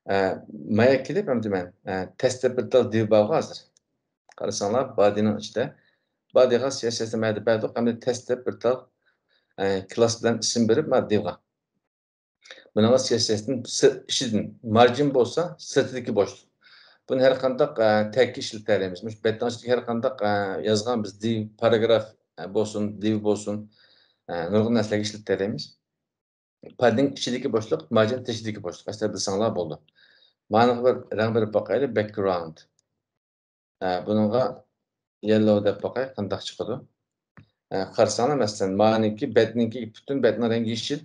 ئە، مايا كېلىپ ئەمدى مەن، ئە، تېست دەپ بىر تال دىۋ بارغۇ ھازىر. قارىساڭلار، بادىنىڭ ئىچىدە. بادىغا سى ئېس ئېس نى مەدە بەردۇق، ئەمدى تېست دەپ بىر تال، ئە، كلاس بىلەن ئىسىم بېرىپ، مانا دىۋغا. بۇنىڭغا سى ئېس ئېس نىڭ سىر-، ئىچىدىن، مارجىن بولسا سىرتىدىكى بوشلۇق. بۇنى ھەر قانداق، ئە، تەگكە ئىشلىتەلەيمىز. مۇشۇ بەتنىڭ ئىچىدىكى ھەر قانداق، ئە، يازغان بىز دىۋ، پاراگراف، ئە، بولسۇن، دىۋ بولسۇن، ئە، نۇرغۇن نەرسىلەرگە ئىشلىتەلەيمىز. پاددىنگ ئىچىدىكى بوشلۇق، مارجىن تېشىدىكى بوشلۇق. ئەسلى بىلسەڭلار بولدى. مانىڭغا بىر رەڭ بېرىپ باقايلى، باكگراۋۇند. ئە، بۇنىڭغا يەللوۋ دەپ باقاي، قانداق چىقىدۇ. ئە، قارىساڭلار، مەسىلەن، مانىڭكى بەتنىڭكى، پۈتۈن بەتنىڭ رەڭگى يېشىل.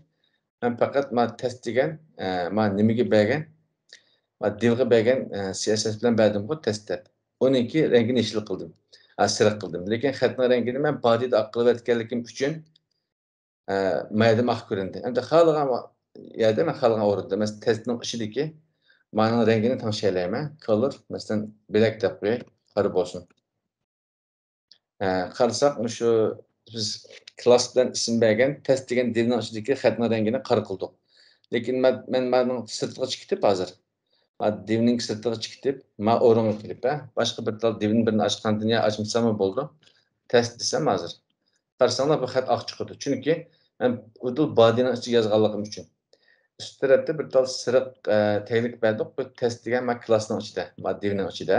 مەن پەقەت ما تېست دېگەن، ئە، ما نېمىگە بەرگەن، ما دىۋغا بەرگەن، ئە، سى ئېس ئېس بىلەن بەردىمغۇ، تېست دەپ. ئۇنىڭكى رەڭگىنى يېشىل قىلدىم. ئە، سېرىق قىلدىم. لېكىن خەتنىڭ رەڭگىنى مەن بادىدا ئاق قىلىۋەتكەنلىكىم ئۈچۈن، ئە، مەيدىم ئاق كۆرۈندى. ئەمدى خالىغان ۋا-، يەردە مەن خالىغان ئورۇندا، مەسىلەن، تېستنىڭ ئىچىدىكى مانىڭ رەڭگىنى تەڭشىيەلەيمەن. كولور، مەسىلەن، بلەك دەپ قوياي، قارا بولسۇن. ئە، قارىساق، مۇشۇ بىز كلاس بىلەن ئىسىم بەرگەن تېست دېگەن دىۋنىڭ ئىچىدىكى خەتنىڭ رەڭگىنى قارا قىلدۇق. لېكىن مەن، مەن مانىڭ سىرتىغا چىقىپ ھازىر. ما دىۋنىڭ سىرتىغا چىقىپ، ما ئورۇنغا كىرىپ، ھە، باشقا بىر تال دىۋنى بىرنى ئاچقاندىن يا ئاچمىساممۇ بولىدۇ. تېست دېسەم ھازىر. قارىساڭلار، بۇ خەت ئاق چىقىدۇ. چۈنكى مەن ئۇدۇل بادىنىڭ ئىچىگە يازغانلىقىم ئۈچۈن. ئۈست تەرەپتە بىر تال سېرىق، ئە، تەگلىك بەردۇق. بۇ تېست دېگەن ما كلاسنىڭ ئىچىدە، ما دىۋنىڭ ئىچىدە.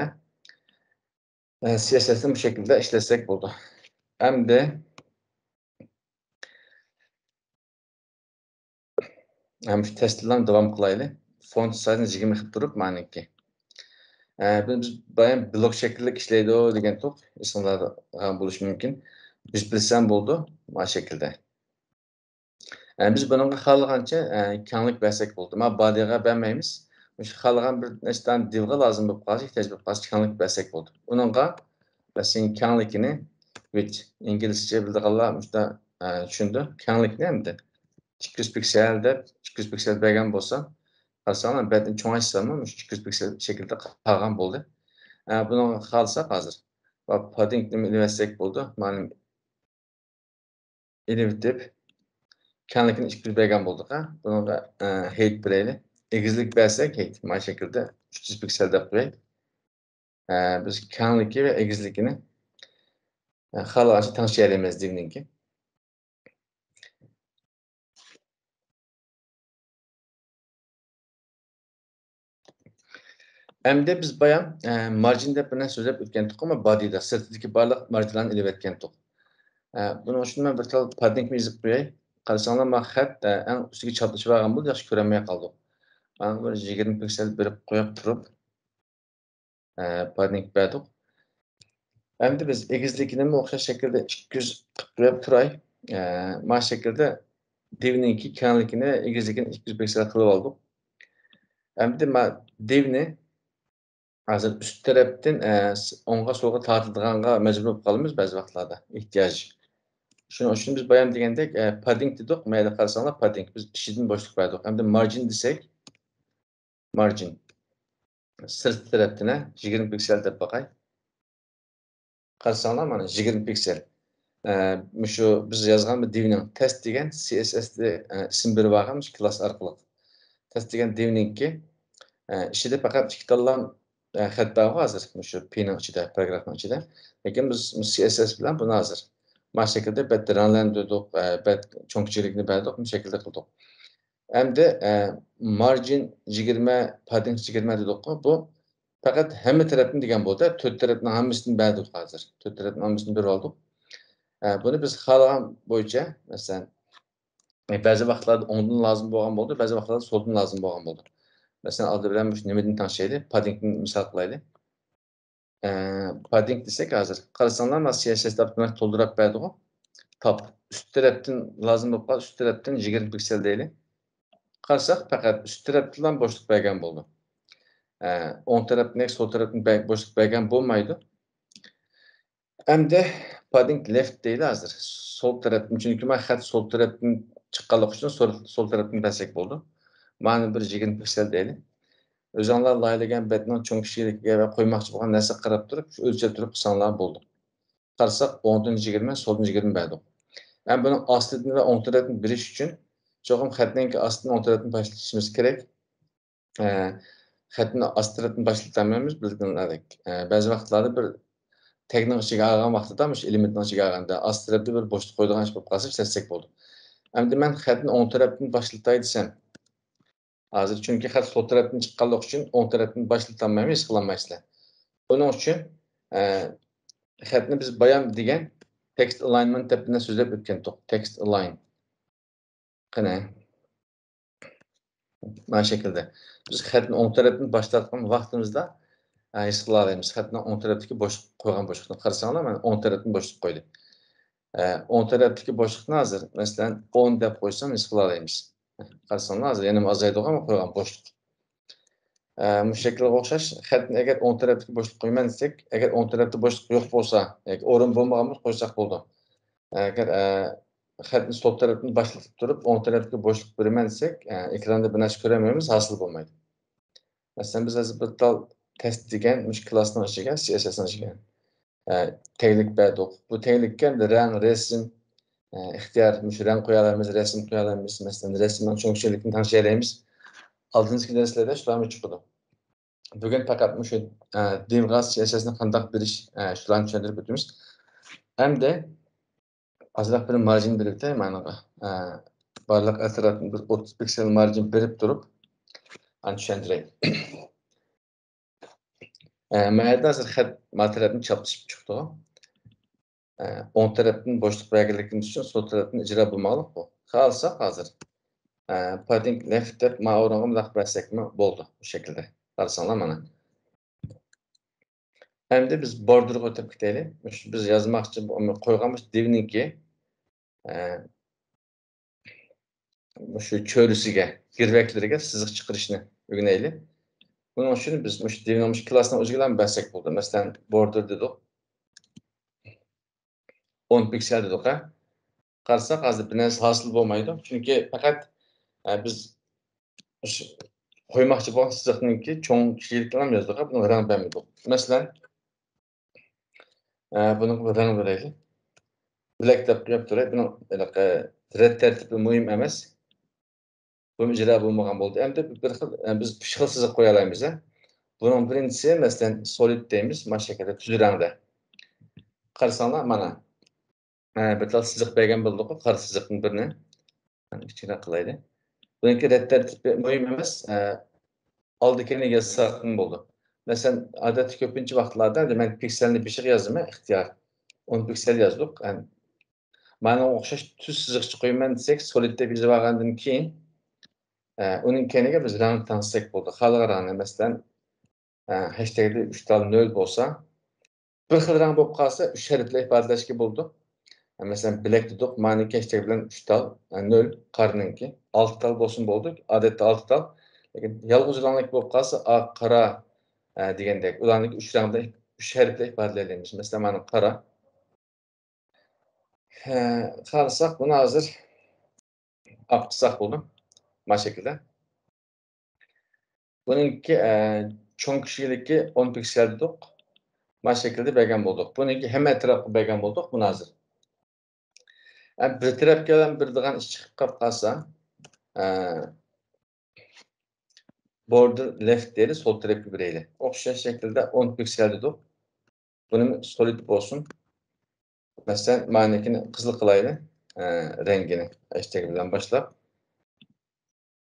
ئە، سى ئېس ئېس نى بۇ شەكىلدە ئىشلەتسەك بولىدۇ. ئەمدى ھەم شۇ تېستلارنى داۋام قىلايلى. فونت سايزنى يىگىرمە قىلىپ تۇرۇپ، مانىڭكى. ئە، بىز، بىز بايام بلوك شەكىللىك ئىشلەيدۇ دېگەنتۇق. ئېسىڭلاردا بولۇشى مۇمكىن. بىز بىلسەم بولىدۇ، ما شەكىلدە. ئە، بىز بۇنىڭغا خالىغانچە، ئە، كەڭلىك بەرسەك بولىدۇ. ما بادىغا بەرمەيمىز. مۇشۇ خالىغان بىر نەچچە دانە دىۋغا لازىم بولۇپ قالسا، ئېھتىياج بولۇپ قالسا، كەڭلىك بەرسەك بولىدۇ. ئۇنىڭغا مەسىلەن، كەڭلىكىنى، ۋىدت، ئىنگلىزچە بىلىدىغانلار مۇشۇنداق، ئە، چۈشىنىدۇ. كەڭلىكنى ئەمدى ئىككى يۈز پىكسەل دەپ، ئىككى يۈز پىكسەل بەرگەن بولسا، قارىساڭلار، بەتنى چوڭايتساممۇ، مۇشۇ ئىككى يۈز پىكسەل شەكىلدە قالغان بولدى. ئە، بۇنىڭغا خالىساق ھازىر، پاددىنگنى ئېلىۋەتسەك بولىدۇ. مانا ئېلىۋېتىپ، كەڭلىكىنى ئىككى يۈز بەرگەن بولدۇق، ھە. بۇنىڭغا، ئە، ھېيت بېرەيلى. ئېگىزلىك بەرسەك، ھېيت، مانا شەكىلدە ئۈچ يۈز پىكسەل دەپ قوياي. ئە، بىز كەڭلىكى ۋە ئېگىزلىكىنى، ئە، خالىغانچە تەڭشىيەلەيمىز دىۋنىڭكى. ئەمدى بىز بايام مارجىن دەپ بىر نەرسە سۆزلەپ ئۆتكەنتۇق، ئەمما بادىدا سىرتىدىكى بارلىق مارجىنلارنى ئېلىۋەتكەنتۇق. بۇنىڭ ئۈچۈن مەن بىر تال پاددىنگمۇ يېزىپ قوياي. قارىساڭلار، ما خەت ئەڭ ئۈستىگە چاپلىشىپ ئالغان بولدى، ياخشى كۆرەلمەي قالدۇق. مانا بىر يىگىرمە پىكسەل بېرىپ قويۇپ تۇرۇپ، پاددىنگ بەردۇق. ئەمدى بىز ئېگىزلىكىنىمۇ ئوخشاش شەكىلدە ئىككى يۈز قىلىپ قويۇپ تۇراي. ما شەكىلدە دىۋنىڭكى كەڭلىكىنى، ئېگىزلىكىنى ئىككى يۈز پىكسەل قىلىپ ئالدۇق. ئەمدى ما دىۋنى ھازىر ئۈست تەرەپتىن ئوڭغا سولغا تارتىدىغانغا مەجبۇر بولۇپ قالىمىز بەزى ۋاقىتلاردا، ئېھتىياج. شۇنىڭ ئۈچۈن بىز بايام دېگەندەك پاددىنگ دېدۇق. مەيلى قارىساڭلار، پاددىنگ، بىز ئىچىدىن بوشلۇق بەردۇق. ئەمدى مارجىن دېسەك، مارجىن سىرت تەرەپتىن يىگىرمە پىكسەل دەپ باقاي. قارىساڭلار، مانا يىگىرمە پىكسەل. مۇشۇ بىز يازغان بىر دىۋنىڭ تېست دېگەن سى ئېس ئېس دە ئىسىم بېرىپ ئالغان مۇشۇ كلاس ئارقىلىق. تېست دېگەن دىۋنىڭكى ئىچىدە پەقەت ئىككى تاللا خەت بارغۇ ھازىر مۇشۇ پىنىڭ ئىچىدە، پاراگرافنىڭ ئىچىدە. لېكىن بىز سى ئېس ئەس بىلەن بۇنى ھازىر ما شەكىلدە بەت رەڭلەندۈردۇق، بەت چوڭ كىچىكلىكنى بەردۇق، بۇ شەكىلدە قىلدۇق. ئەمدى مارجىن يىگىرمە، پاددىنگ يىگىرمە دېدۇققۇ، بۇ پەقەت ھەممە تەرەپنى دېگەن بولدى. تۆت تەرەپنىڭ ھەممىسىنى بەردۇق ھازىر. تۆت تەرەپنىڭ ھەممىسىنى بېرىپ ئالدۇق. بۇنى بىز خالىغان بويىچە، مەسىلەن، بەزى ۋاقىتلاردا ئوڭدىن لازىم بولغان بولىدۇ، بەزى ۋاقىتلاردا سولدىن لازىم بولغان بولىدۇ. مەسىلەن، ئالدى بىلەن مۇشۇ نېمىدىن تەڭشەيلى؟ پاددىنگتىن مىسال قىلايلى. پاددىنگ دېسەك ھازىر. قارىساڭلار، مانا سى ئېس ئەس دەپ تولدۇراپ بەردىغۇ. تاپ. ئۈست تەرەپتىن لازىم بولۇپ قالدى، ئۈست تەرەپتىن يىگىرمە پىكسەل دەيلى. قارىساق، پەقەت ئۈست تەرەپتىنلا بوشلۇق بەرگەن بولدى. ئوڭ تەرەپتىن، سول تەرەپتىن بوشلۇق بەرگەن بولمايدۇ. ئەمدى پاددىنگ لېفت دەيلى ھازىر. سول تەرەپتىن، چۈنكى مانا خەت سول تەرەپتىن چىققانلىقى ئۈچۈن سول، سول تەرەپتىن بەرسەك بولدى. مانا بىر يىگىرمە پىكسەل دەيلى. ئۆزۈڭلار لايىھەلىگەن بەتنىڭ چوڭ كىچىكلىكىگە ۋە قويماقچى بولغان نەرسىگە قاراپ تۇرۇپ، ئۆلچەپ تۇرۇپ قىلساڭلار بولدى. قارىساق، ئوڭدىن يىگىرمە، سولدىن يىگىرمە بەردۇق. ئەمما بۇنىڭ ئاستىدىن ۋە ئوڭ تەرەپتىن بېرىش ئۈچۈن چوقۇم خەتنىڭكى ئاستىدىن ئوڭ تەرەپتىن باشلىشىمىز كېرەك. ئە، خەتنى ئاستى تەرەپتىن باشلىتالمايمىز، بىلگىنىڭلاردەك. ئە، بەزى ۋاقىتلاردا بىر تەگنىڭ ئىچىگە ئالغان ۋاقتىدا، مۇشۇ ئېلېمېنتنىڭ ئىچىگە ئالغاندا ئاستى تەرەپتە بىر بوشلۇق قويىدىغان ئىش بولۇپ قالسا، ئىشلەتسەك بولىدۇ. ئەمدى مەن خەتنى ئوڭ تەرەپتىن باشلىتاي دېسەم، ھازىر چۈنكى خەت سول تەرەپتىن چىققانلىقى ئۈچۈن ئوڭ تەرەپتىن باشلىتالمايمەن، ھېس قىلالمايسىلەر. بۇنىڭ ئۈچۈن، ئە، خەتنى بىز بايام دېگەن تېكىست ئالاينمېنت دەپ بىر نەرسە سۆزلەپ ئۆتكەنتۇق. تېكىست ئالاين. قېنى. مانا شەكىلدە. بىز خەتنى ئوڭ تەرەپتىن باشلاۋاتقان ۋاقتىمىزدا، ئە، ھېس قىلالايمىز. خەتنىڭ ئوڭ تەرەپتىكى بوشلۇق، قويغان بوشلۇقنى قارىساڭلار، مانا ئوڭ تەرەپتىن بوشلۇق قويدى. ئە، ئوڭ تەرەپتىكى بوشلۇقنى ھازىر، مەسىلەن، ئون دەپ قويسام، ھېس قىلالايمىز. قارىساڭلار، ھازىر يەنە ئازايدىغۇ قويغان بوشلۇق. ئە، مۇشۇ شەكىلگە ئوخشاش، خەتنى ئەگەر ئوڭ تەرەپتىكى بوشلۇق قويىمەن دېسەك، ئەگەر ئوڭ تەرەپتە بوشلۇق يوق بولسا، ياكى ئورۇن بولمىغان بولسا قويساق بولىدۇ. ئەگەر، ئە، خەتنى سول تەرەپتىن باشلىتىپ تۇرۇپ، ئوڭ تەرەپكە بوشلۇق بېرىمەن دېسەك، ئە، ئېكراندا بىر نەرسە كۆرەلمەيمىز، ھاسىل بولمايدۇ. مەسىلەن، بىز ھازىر بىر تال تېست دېگەن مۇشۇ كلاسنىڭ ئىچىگە، سى ئېس ئېسنىڭ ئىچىگە، ئە، تەگلىك بەردۇق. بۇ تەگلىككە ئەمدى رەڭ، رەسىم، ئە، ئىختىيار، مۇشۇ رەڭ قويالايمىز، رەسىم قويالايمىز، مەسىلەن، رەسىمنىڭ چوڭ كىچىكلىكىنى تەڭشىيەلەيمىز. ئالدىنقى دەرسلەردە شۇلارمۇ چىقىدۇ. بۈگۈن پەقەت مۇشۇ، ئە، دىۋغا سى ئېس ئېسنى قانداق بېرىش، ئە، شۇلارنى چۈشەندۈرۈپ ئۆتىمىز. ئەمدى ئازراق بىر مارجىن بېرىپ ئۆتەي مانىڭغا. ئە، بارلىق ئەتراپنى بىر ئوتتۇز پىكسېل مارجىن بېرىپ تۇرۇپ، ئاندىن چۈشەندۈرەي. ئە، ما يەردە ھازىر خەت ما تەرەپنى چاپلىشىپ چىقتى. ئە، ئوڭ تەرەپتىن بوشلۇق بەرگەنلىكىمىز ئۈچۈن سول تەرەپتىن ئىجرا بولماقلىق بۇ. خالىساق ھازىر، ئە، پاددىنگ لېفت دەپ ما ئورۇنغا مۇنداق بەرسەكمۇ بولىدۇ بۇ شەكىلدە. قارىساڭلار مانا. ئەمدى بىز بوردېرغا ئۆتۈپ كېتەيلى. مۇشۇ بىز يازماقچى بو-، قويغان مۇشۇ دىۋنىڭكى، ئە، مۇشۇ چۆرىسىگە، گىرۋەكلىرىگە سىزىق چىقىرىشنى ئۆگىنەيلى. بۇنىڭ ئۈچۈن بىز مۇشۇ دىۋنىڭ مۇشۇ كلاسنىڭ ئۆزىگىلا بەرسەك بولىدۇ. مەسىلەن، بوردېر دېدۇق. ئون پىكسېل دېدۇق، ھە. قارىساق، ھازىر بىر نەرسە ھاسىل بولمايدۇ. چۈنكى پەقەت، ئە، بىز قويماقچى بولغان سىزىقنىڭكى چوڭ كىچىكلىكىنى ھەم يازدۇق، بۇنىڭغا رەڭ بەرمىدۇق. مەسىلەن، ئە، بۇنىڭغا بىر رەڭ بېرەيلى. بلەك دەپ قويۇپ تۇراي. بۇنىڭ ھېلىقى رەت تەرتىپى مۇھىم ئەمەس. بۇمۇ ئىجرا بولمىغان بولدى. ئەمدى بىر خىل، ئە، بىز ئۈچ خىل سىزىق قويالايمىز، ھە. بۇنىڭ بىرىنچىسى، مەسىلەن، سولىد دەيمىز، مانا شەكىلدە تۈز رەڭدە. قارىساڭلار، مانا، ئە، بىر تال سىزىق بەرگەن بولدۇق، قارا سىزىقنىڭ بىرنى. مانا كىچىكرەك قىلايلى. بۇنىڭكى رەت تەرتىپى مۇھىم ئەمەس، ئە، ئالدى كەينىگە ساقلىساق بولىدۇ. مەسىلەن، ئادەتتە كۆپىنچە ۋاقىتلاردا مەن پىكسەلنى بېشىغا يازىمەن، ئىختىيار. ئون پىكسەل يازدۇق. مانا ئوخشاش تۈز سىزىقچە قويىمەن دېسەك، سولىد دەپ يېزىپ ئالغاندىن كېيىن، ئە، ئۇنىڭ كەينىگە بىز رەڭنى تەڭشىسەك بولدى. خالىغان رەڭنى، مەسىلەن، ئە، ھەشتەگدە ئۈچ تال نۆل بولسا، بىر خىل رەڭ بولۇپ قالسا، ئۈچ ھەرپلەر ئىپادىلەشكە بولىدۇ. مەسىلەن، بىلەك دېدۇق، مانىڭكى ھەشتەگ بىلەن ئۈچ تال، ئە، نۆل، قارىنىڭكى. ئالتە تال بولسىمۇ بولىدۇ، ئادەتتە ئالتە تال. لېكىن يالغۇز رەڭلىك بولۇپ قالسا، ئاق، قارا، ئە، دېگەندەك، ئۇلارنىڭكى ئۈچ رەڭدە، ئۈچ ھەرپلەر ئىپادىلەيلى. مەسىلەن، مانا قارا. ھە، قارىساق، بۇنى ھازىر ئاق قىلساق بولدى. مانا شەكىلدە. بۇنىڭكى، ئە، چوڭ كىچىكلىكى ئون پىكسەل دېدۇق. مانا شەكىلدە بەرگەن بولدۇق. بۇنىڭكى ھەممە ئەتراپقا بەرگەن بولدۇق بۇنى ھازىر. ئە، بىر تەرەپكە بىر دېگەن ئىش چىقىپ قاپ قالسا، ئە، بوردېر لېفت دەيلى، سول تەرەپكە بېرەيلى. ئوخشاش شەكىلدە ئون پىكسەل دېدۇق. بۇنىمۇ سولىد بولسۇن. مەسىلەن، مانىكىنى قىزىل قىلايلى، ئە، رەڭگىنى ھەشتەگ بىلەن باشلاپ.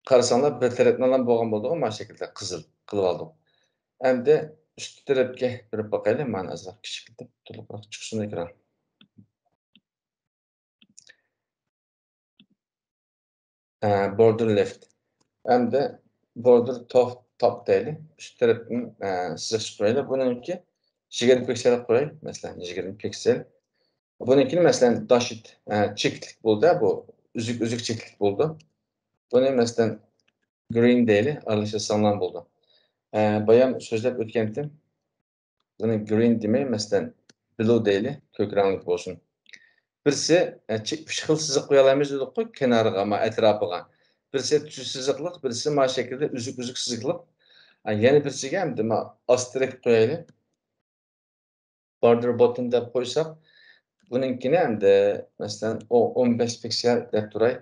قارىساڭلار، بىر تەرەپنىلا بولغان بولدىغۇ، مانا شەكىلدە قىزىل قىلىپ ئالدۇق. ئەمدى ئۈستكى تەرەپكە بېرىپ باقايلى، مانا ئازراق كىچىكلىتىپ، تولۇقراق چىقسۇن ئېكران. ئە، بوردېر لېفت. ئەمدى بوردېر توپ، توپ دەيلى. ئۈست تەرەپتىن، ئە، سىزىق چىقىرايلى. بۇنىڭكى يىگىرمە پىكسەل قوياي، مەسىلەن، يىگىرمە پىكسەل. بۇنىڭكىنى، مەسىلەن، داشىت، ئە، چېكىتلىك بولدى، بۇ ئۈزۈك، ئۈزۈك چېكىتلىك بولدى. بۇنى، مەسىلەن، گرىن دەيلى، ئارىلىشتۇرساڭلار بولدى. ئە، بايام سۆزلەپ ئۆتكەنتىم. بۇنى گرىن دېمەي، مەسىلەن، بلۇ دەيلى، كۆك رەڭلىك بولسۇن. بىرسى، ئە، چ-، ئۈچ خىل سىزىق قويالايمىز دېدۇققۇ، كېنارىغا، ما ئەتراپىغا. بىرسى تۈز سىزىقلىق، بىرسى ما شەكىلدە ئۈزۈك-ئۈزۈك سىزىقلىق. ئە، يەنە بىرسىگە ئەمدى ما ئاستېرىك قويايلى. بوردېر بوتتوم دەپ قويساق، بۇنىڭكىنى ئەمدى، مەسىلەن، ئو-، ئون بەش پىكسەل دەپ تۇراي.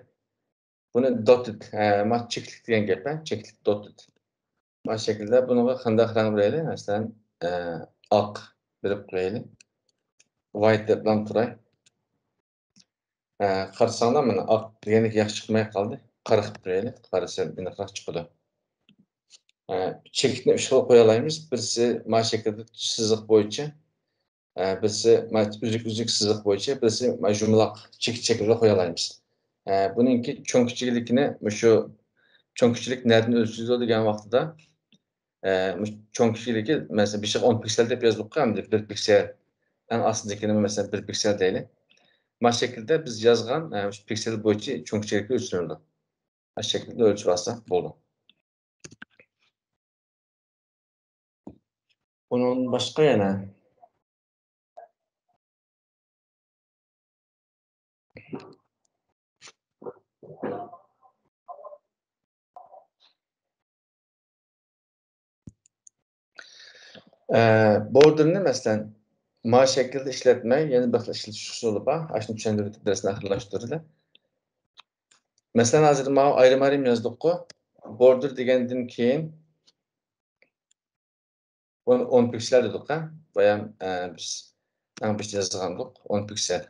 بۇنى دوتتېد، ئە، ما چېكىتلىك دېگەن گەپ، ھە؟ چېكىتلىك دوتتېد. ما شەكىلدە بۇنىڭغا قانداق رەڭ بېرەيلى؟ مەسىلەن، ئە، ئاق بېرىپ قويايلى. ۋايت دەپ نام تۇراي. ئە، قارىساڭلار، مانا ئاق دېگەندەك ياخشى چىقماي قالدى. قارىغا بېرەيلى. قارىسا ئېنىقراق چىقىدۇ. ئە، چېكىتنى ئۈچ خىل قويالايمىز. بىرسى ما شەكىلدە سىزىق بويىچە، ئە، بىرسى ما ئۈزۈك-ئۈزۈك سىزىق بويىچە، بىرسى ما يۇمىلاق چېكىت شەكلىدە قويالايمىز. ئە، بۇنىڭكى چوڭ كىچىكلىكىنى، مۇشۇ چوڭ كىچىكلىك نەدىن ئۆلچىلىدۇ دېگەن ۋاقتىدا، ئە، مۇشۇ چوڭ كىچىكلىكى، مەسىلەن، بېشىغا ئون پىكسەل دەپ يازدۇققۇ، ئەمدى بىر پىكسەل. ئەڭ ئاستىدىكىنى، مەسىلەن، بىر پىكسەل دەيلى. ما شەكىلدە بىز يازغان، ئە، مۇشۇ پىكسەل بويىچە چوڭ كىچىكلىكى ئۆلچىنىدۇ. ما شەكىلدە ئۆلچىۋالساق بولدى. ئۇنىڭدىن باشقا يەنە، ئە، بوردېرنى، مەسىلەن، ما شەكىلدە ئىشلەتمەي، يەنە بىر خىل ئىشلىتىش ئۇسۇلى بار. ئاشۇنى چۈشەندۈرۈپ دەرسنى ئاخىرلاشتۇرىلى. مەسىلەن، ھازىر ماۋۇ ئايرىم-ئايرىم يازدۇققۇ. بوردېر دېگەندىن كېيىن ئون، ئون پىكسەل دېدۇق، ھە؟ بايام، ئە، بىز ئەڭ بېشىدا يازغانىدۇق، ئون پىكسەل.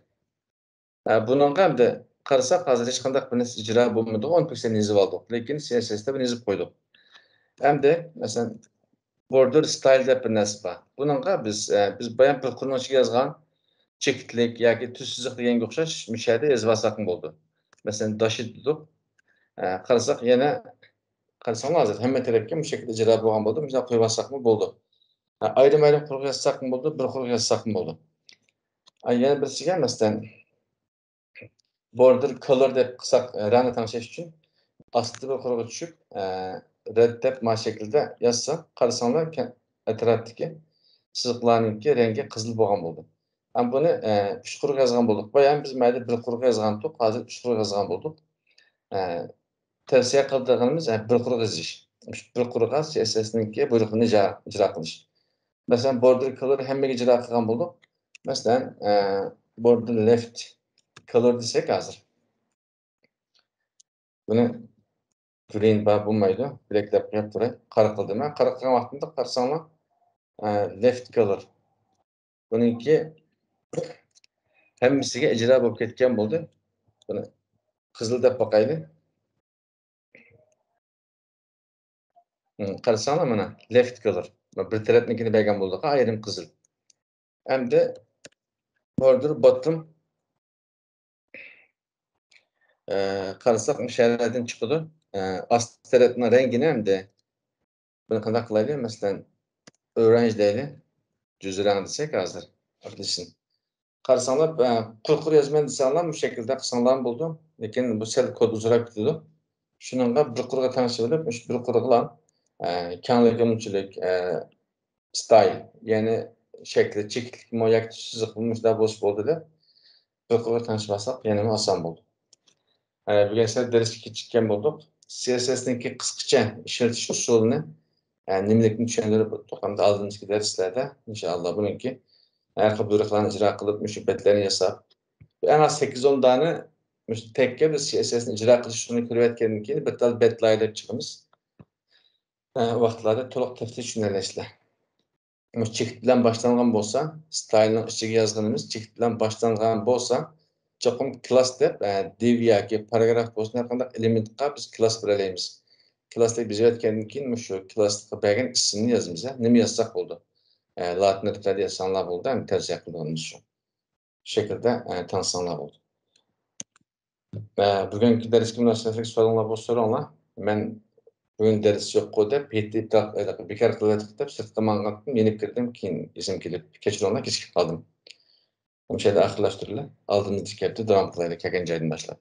ئە، بۇنىڭغا ئەمدى قارىساق، ھازىر ھېچقانداق بىر نەرسە ئىجرا بولمىدىغۇ، ئون پىكسەلنى يېزىۋالدۇق. لېكىن سى ئېس ئېستا بۇنى يېزىپ قويدۇق. ئەمدى، مەسىلەن، بوردېر ستايل دەپ بىر نەرسە بار. بۇنىڭغا بىز، ئە، بىز بايام بىر قۇرنىڭ ئىچىگە يازغان چېكىتلىك ياكى تۈز سىزىق دېگەنگە ئوخشاش مۇشۇ يەردە يېزىۋالساقمۇ بولىدۇ. مەسىلەن، داشىت دېدۇق. ئە، قارىساق يەنە، قارىساڭلار ھازىر ھەممە تەرەپكە مۇشۇ شەكىلدە ئىجرا بولغان بولدى. مۇشۇنداق قويۇۋالساقمۇ بولىدۇ. ئايرىم-ئايرىم قۇرغا يازساقمۇ بولىدۇ، بىر قۇرغا يازساقمۇ بولىدۇ. ئا، يەنە بىرسىگە، مەسىلەن، بوردېر كولور دەپ قىلساق، رەڭنى تەڭشەش ئۈچۈن ئاستى بىر قۇرغا چۈشۈپ، ئە، رەد دەپ ما شەكىلدە يازساق، قارىساڭلار كە-، ئەتراپتىكى سىزىقلارنىڭكى رەڭگى قىزىل بولغان بولىدۇ. ئەمما بۇنى، ئە، ئۈچ قۇرغا يازغان بولدۇق. بايام بىز مەيلى بىر قۇرغا يازغانتۇق، ھازىر ئۈچ قۇرغا يازغان بولدۇق. ئە، تەۋسىيە قىلىدىغىنىمىز، ئە، بىر قۇرغا يېزىش. بىر قۇرغا سى ئېس ئېسنىڭكى بۇيرۇقىنى ئىجرا، ئىجرا قىلىش. مەسىلەن، بوردېر كولور ھەممىگە ئىجرا قىلغان بولدۇق. مەسىلەن، ئە، بوردېر لېفت كولور دېسەك ھازىر. بۇنى گرىن بار بولمايدۇ. بىلەك دەپ قويۇپ تۇراي. قارا قىلدىم. مەن قارا قىلغان ۋاقتىمدا قارىساڭلار، ئە، لېفت كولور. بۇنىڭكى ھەممىسىگە ئىجرا بولۇپ كەتكەن بولدى. بۇنى قىزىل دەپ باقايلى. ھم، قارىساڭلار مانا، لېفت كولور. بىر تەرەپنىڭكىنى بەرگەن بولدۇق، ئايرىم قىزىل. ئەمدى border bottom، ئە، قارىساق، مۇشۇ يەردىن چىقىدۇ. ئە، ئاستى تەرەپنىڭ رەڭگىنى ئەمدى بۇنى قانداق قىلايلى؟ مەسىلەن، ئورانژ دەيلى. جۈز رەڭ دېسەك ھازىر ئاكتىسىنى. قارىساڭلار، ئە، قۇرۇق قۇر يازىمەن دېسەڭلار، مۇشۇ شەكىلدە قىلساڭلار بولىدۇ. لېكىن بۇ سەل كود ئۇزىراپ كېتىدۇ. شۇنىڭغا بىر قۇرغا تەڭشىۋېلىپ، مۇشۇ بىر قۇرغىلا، ئە، كەڭلىكى مۇنچىلىك، ئە، ستايل، يەنى شەكلى چېكىتلىكمۇ ياكى سىزىقمۇ مۇشۇنداق بولسا بولدى دەپ، بىر قۇرغا تەڭشىۋالساق يەنىمۇ ئاسان بولىدۇ. ئە، بۈگۈن سەل دەرسكە كېچىككەن بولدۇق. سى ئېس ئېس نىڭكى قىسقىچە ئىشلىتىش ئۇسۇلىنى، ئە، نېمىلىكنى چۈشەندۈرۈپ ئۆتتۇق. ئەمدى ئالدىمىزدىكى دەرسلەردە، ئىنشائاللا، بۇنىڭكى ھەر خىل بۇيرۇقلارنى ئىجرا قىلىپ، مۇشۇ بەتلەرنى ياساپ، ئەڭ ئاز سەككىز ئون دانە مۇشۇ تەگكە بىز سى ئېس ئېس نى ئىجرا قىلىش ئۇسۇلىنى كۆرۈۋەتكەندىن كېيىن، بىر تال بەت لايىھەلەپ چىقىمىز. ئە، ۋاقىتلاردا تولۇق تەپسىلىي چۈشىنەلەيسىلەر. مۇشۇ چېكىت بىلەن باشلانغان بولسا، ستايلنىڭ ئىچىگە يازغىنىمىز چېكىت بىلەن باشلانغان بولسا، چوقۇم كلاس دەپ، ئە، دىۋ ياكى پاراگراف بولسۇن، ھەر قانداق ئېلېمېنتقا بىز كلاس بېرەلەيمىز. كلاس دەپ يېزىۋەتكەندىن كېيىن، مۇشۇ كلاسقا بەرگەن ئىسىمنى يازىمىز، ھە؟ نېمە يازساق بولىدۇ؟ ئە، لاتىن ھەرپلەردە يازساڭلار بولىدۇ، ھەم تەۋسىيە قىلىدىغىنىمىز شۇ. شۇ شەكىلدە، ئە، تەڭشىسەڭلار بولىدۇ. ئە، بۈگۈنكى دەرسكە مۇناسىۋەتلىك سوئالىڭلار بولسا سوراڭلار. مەن بۈگۈن دەرس يوققۇ دەپ، بىكار قىلىۋەتتۇق دەپ سىرتقا ماڭغانتىم، يېنىپ كىردىم، كېيىن ئېسىمگە كېلىپ، كەچۈرۈڭلار، كېچىكىپ قالدىم. مۇشۇ يەردە ئاخىرلاشتۇرىلى. ئالدىمىزدىكى ھەپتە داۋام قىلايلى، كەلگەن جايدىن باشلاپ.